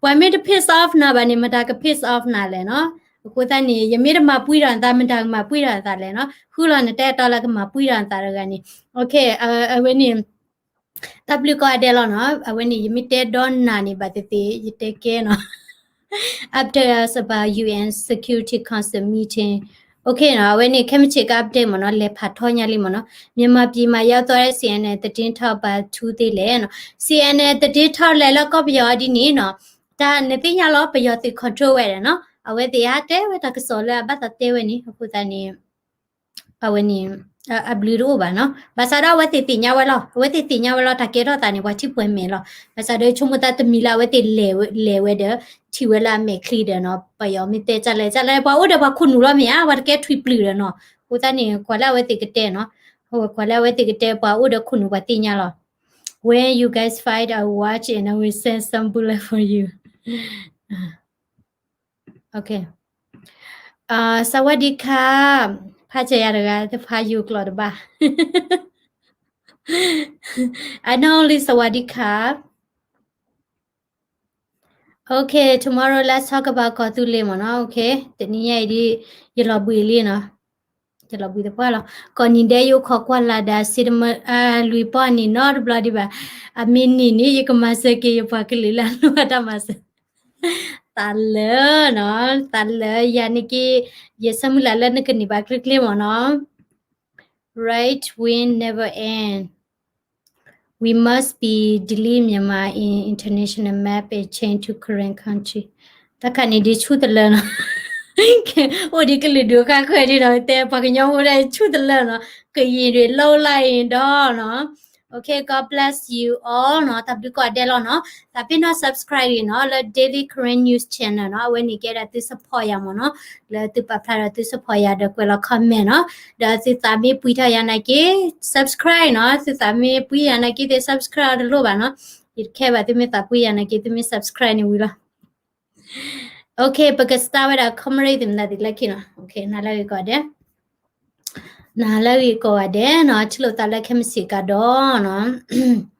ပှၤမ့ၢ်တ piss off နၤဘၣ်န့ၣ် မတၤက piss off နၤလဲၣ်နီၤ, အဃိသတးန့ၣ် ယမ့ၢ်တမၤပှံၢ်ထီၣ်နသး မတၤကမၤပှံၢ်ထီၣ်နသးလဲၣ်နီၤ, ဃုလီၤနတၢ်အဲၣ်တီလၢကမၤပှံၢ်ထီၣ်နသးတဂၤန့ၣ်, အဝဲန့ၣ် တၢ်ဘျုးကိးဂၤဒဲးလီၤနီၤ, အဝဲန့ၣ် ယမ့ၢ်တဲဒီနၤန့ၣ် ဘၣ်သ့ၣ်သ့ၣ် ယတဲကဲနီၤ, update us about U N Security Council meeting. Okay နီၤ, အဝဲန့ၣ် ခဲမုၢ်ဆ့ၣ်က update မ့ၢ်နီၤ, လဲၤဖးထီညါလံမ့ၢ်နီၤ, မြန်မာပြည်မှာ ရောက်သွားတဲ့ စီအန်အန် သတင်းထောက်ပါ ထူသေးလဲၣ်နီၤ, စီအန်အန် သတင်းထောက်လဲၤလၢကီၢ်ပယီၤဒ်န့ၣ်နီၤ, တၢ်နသ့ၣ်ညါလီၤ ပယီၤသုး control ဝဲဒၣ်နီၤ, အဝဲသ့ၣ်ဟးတဲဝဲတၢ်ကစီၣ်လၢအဘၣ်သးတဲဝဲန့ၣ်, အဃိသတးန့ၣ် အဝဲန့ၣ် အဘျုးတအိၣ်ဘၣ်နီၤ, ဘၣ်ဆၣ်ဒီးအဝဲသ့ၣ်သ့ၣ်ညါဝဲလီၤ, အဝဲသ့ၣ်သ့ၣ်ညါဝဲလီၤ, တၢ်ကဲထီၣ်သးန့ၣ် ပှၤထံၣ်ပှဲၤမဲာ်လီၤ, ဘၣ်ဆၣ်ဒီးဆိကမိၣ်သးတမံၤလၢအဝဲသ့ၣ်လဲၤဝဲဒီး ထံၣ်ဝဲလၢအမဲာ်ချံဒီးနီၤ, ပယီၤမ့ၢ်တဲကလဲၣ်ကလဲၣ် ပှၤအိၣ်ဒီးပှၤခိၣ်နူာ်လီၤမ့ၢ်ဧါ, ပှၤတကဲထွံၣ်ပျုၢ်ဒီးနီၤ, အဃိသတးန့ၣ် ကွၢ်လၢအဝဲသ့ၣ်ကတဲနီၤ, ကွၢ်လၢအဝဲသ့ၣ်ကတဲ ပှၤအိၣ်ဒီးခိၣ်နူာ်ပှၤသ့ၣ်ညါလီၤ, When you guys fight, I watch and I will send some bullet for you. Okay. สวัสดีค่ะ, ဖးစၢၤယၤတဂၤ တဖးယိၤကျိာ်တဘၣ်, I know only สวัสดีค่ะ. Okay, tomorrow let's talk about ကီၢ်သူလ့ၤမ့ၢ်နီၤ, okay, တနံၤညါအံၤဒ် ယလီၤဘှံးလံနီၤ, ယလီၤဘှံးသပှၢ်လီၤ, ကိးနံၤဒဲးယအိၣ်ခိးကွၢ်လၢ်ဒီး စံတမ အလွံၢ်ပီၢ်နံၤနီတဘျီဒံးဘၣ်, အမ့ၢ်နံၤန့ၣ် ယကမၤစၢၤက့ၤယပှၤကလုာ်လၢအလိၣ်ဘၣ်တၢ်မၤစၢၤ, သးလၢနီၤ, သးလၢယၤန့ၣ်က့, ယဆၢမုၢ်လၢ်လၢနကန့ၢ်ဘၣ်ကျ့ကျ့မ့ၢ်နီၤ. Right wing never end. We must be delete Myanmar in international map and change to Karen country. တၢ်ခါန့ၣ်ဒ်ဆူၣ်တလၢနီၤ, အိၣ်ဒ်ကလုာ်ဒူၣ်ဃါဃၢၤဒ်နီၤ, တဲပှၤကညီအိၣ်ဒၣ်ဆူၣ်တလၢနီၤ, ကရင်တွေ လှုပ်လိုက်ရင်တော့ နီၤ. Okay, God bless you all နီၤ, တၢ်ဘျုးကိးဂၤဒဲးလီၤနီၤ, သးပ့ၤနီၣ် subscribe နီၤ, လၢ Daily Karen News Channel နီၤ, အဝဲန့ၣ်ကဲဒၣ်သု support ယၤမ့ၢ်နီၤ, လၢသုပာ်ဖျါဒီးသု support ယၤဒီးကွဲးလီၤ comment နီၤ, ဒီးသုသးမ့ၢ်ပှံၤထီၣ်ယၤနာ်က့ subscribe နီၤ, သုသးမ့ၢ်ပှံၤယၤနာ်က့ သု subscribe အီၤတလိၣ်ဘၣ်နီၤ, ယတခဲဘၣ်သုမ့ၢ်သးပှံၤယၤနာ်က့ သုမ့ၢ် subscribe န့ၣ်ဝံၤလီၤ. Okay, ပက start ဝဲဒၣ် comrade သ့ၣ်မနုၤသ့ၣ်လၢခံနီၤ, okay, နၤလၢဂ့ၤကိးဂၤဒဲး, နၤလၢဂ့ၤကိးဂၤဒဲးနီၤ, ထံၣ်လိာ်သးလၢခဲမုၢ်ဆ့ၣ်ကဒီးနီၤ.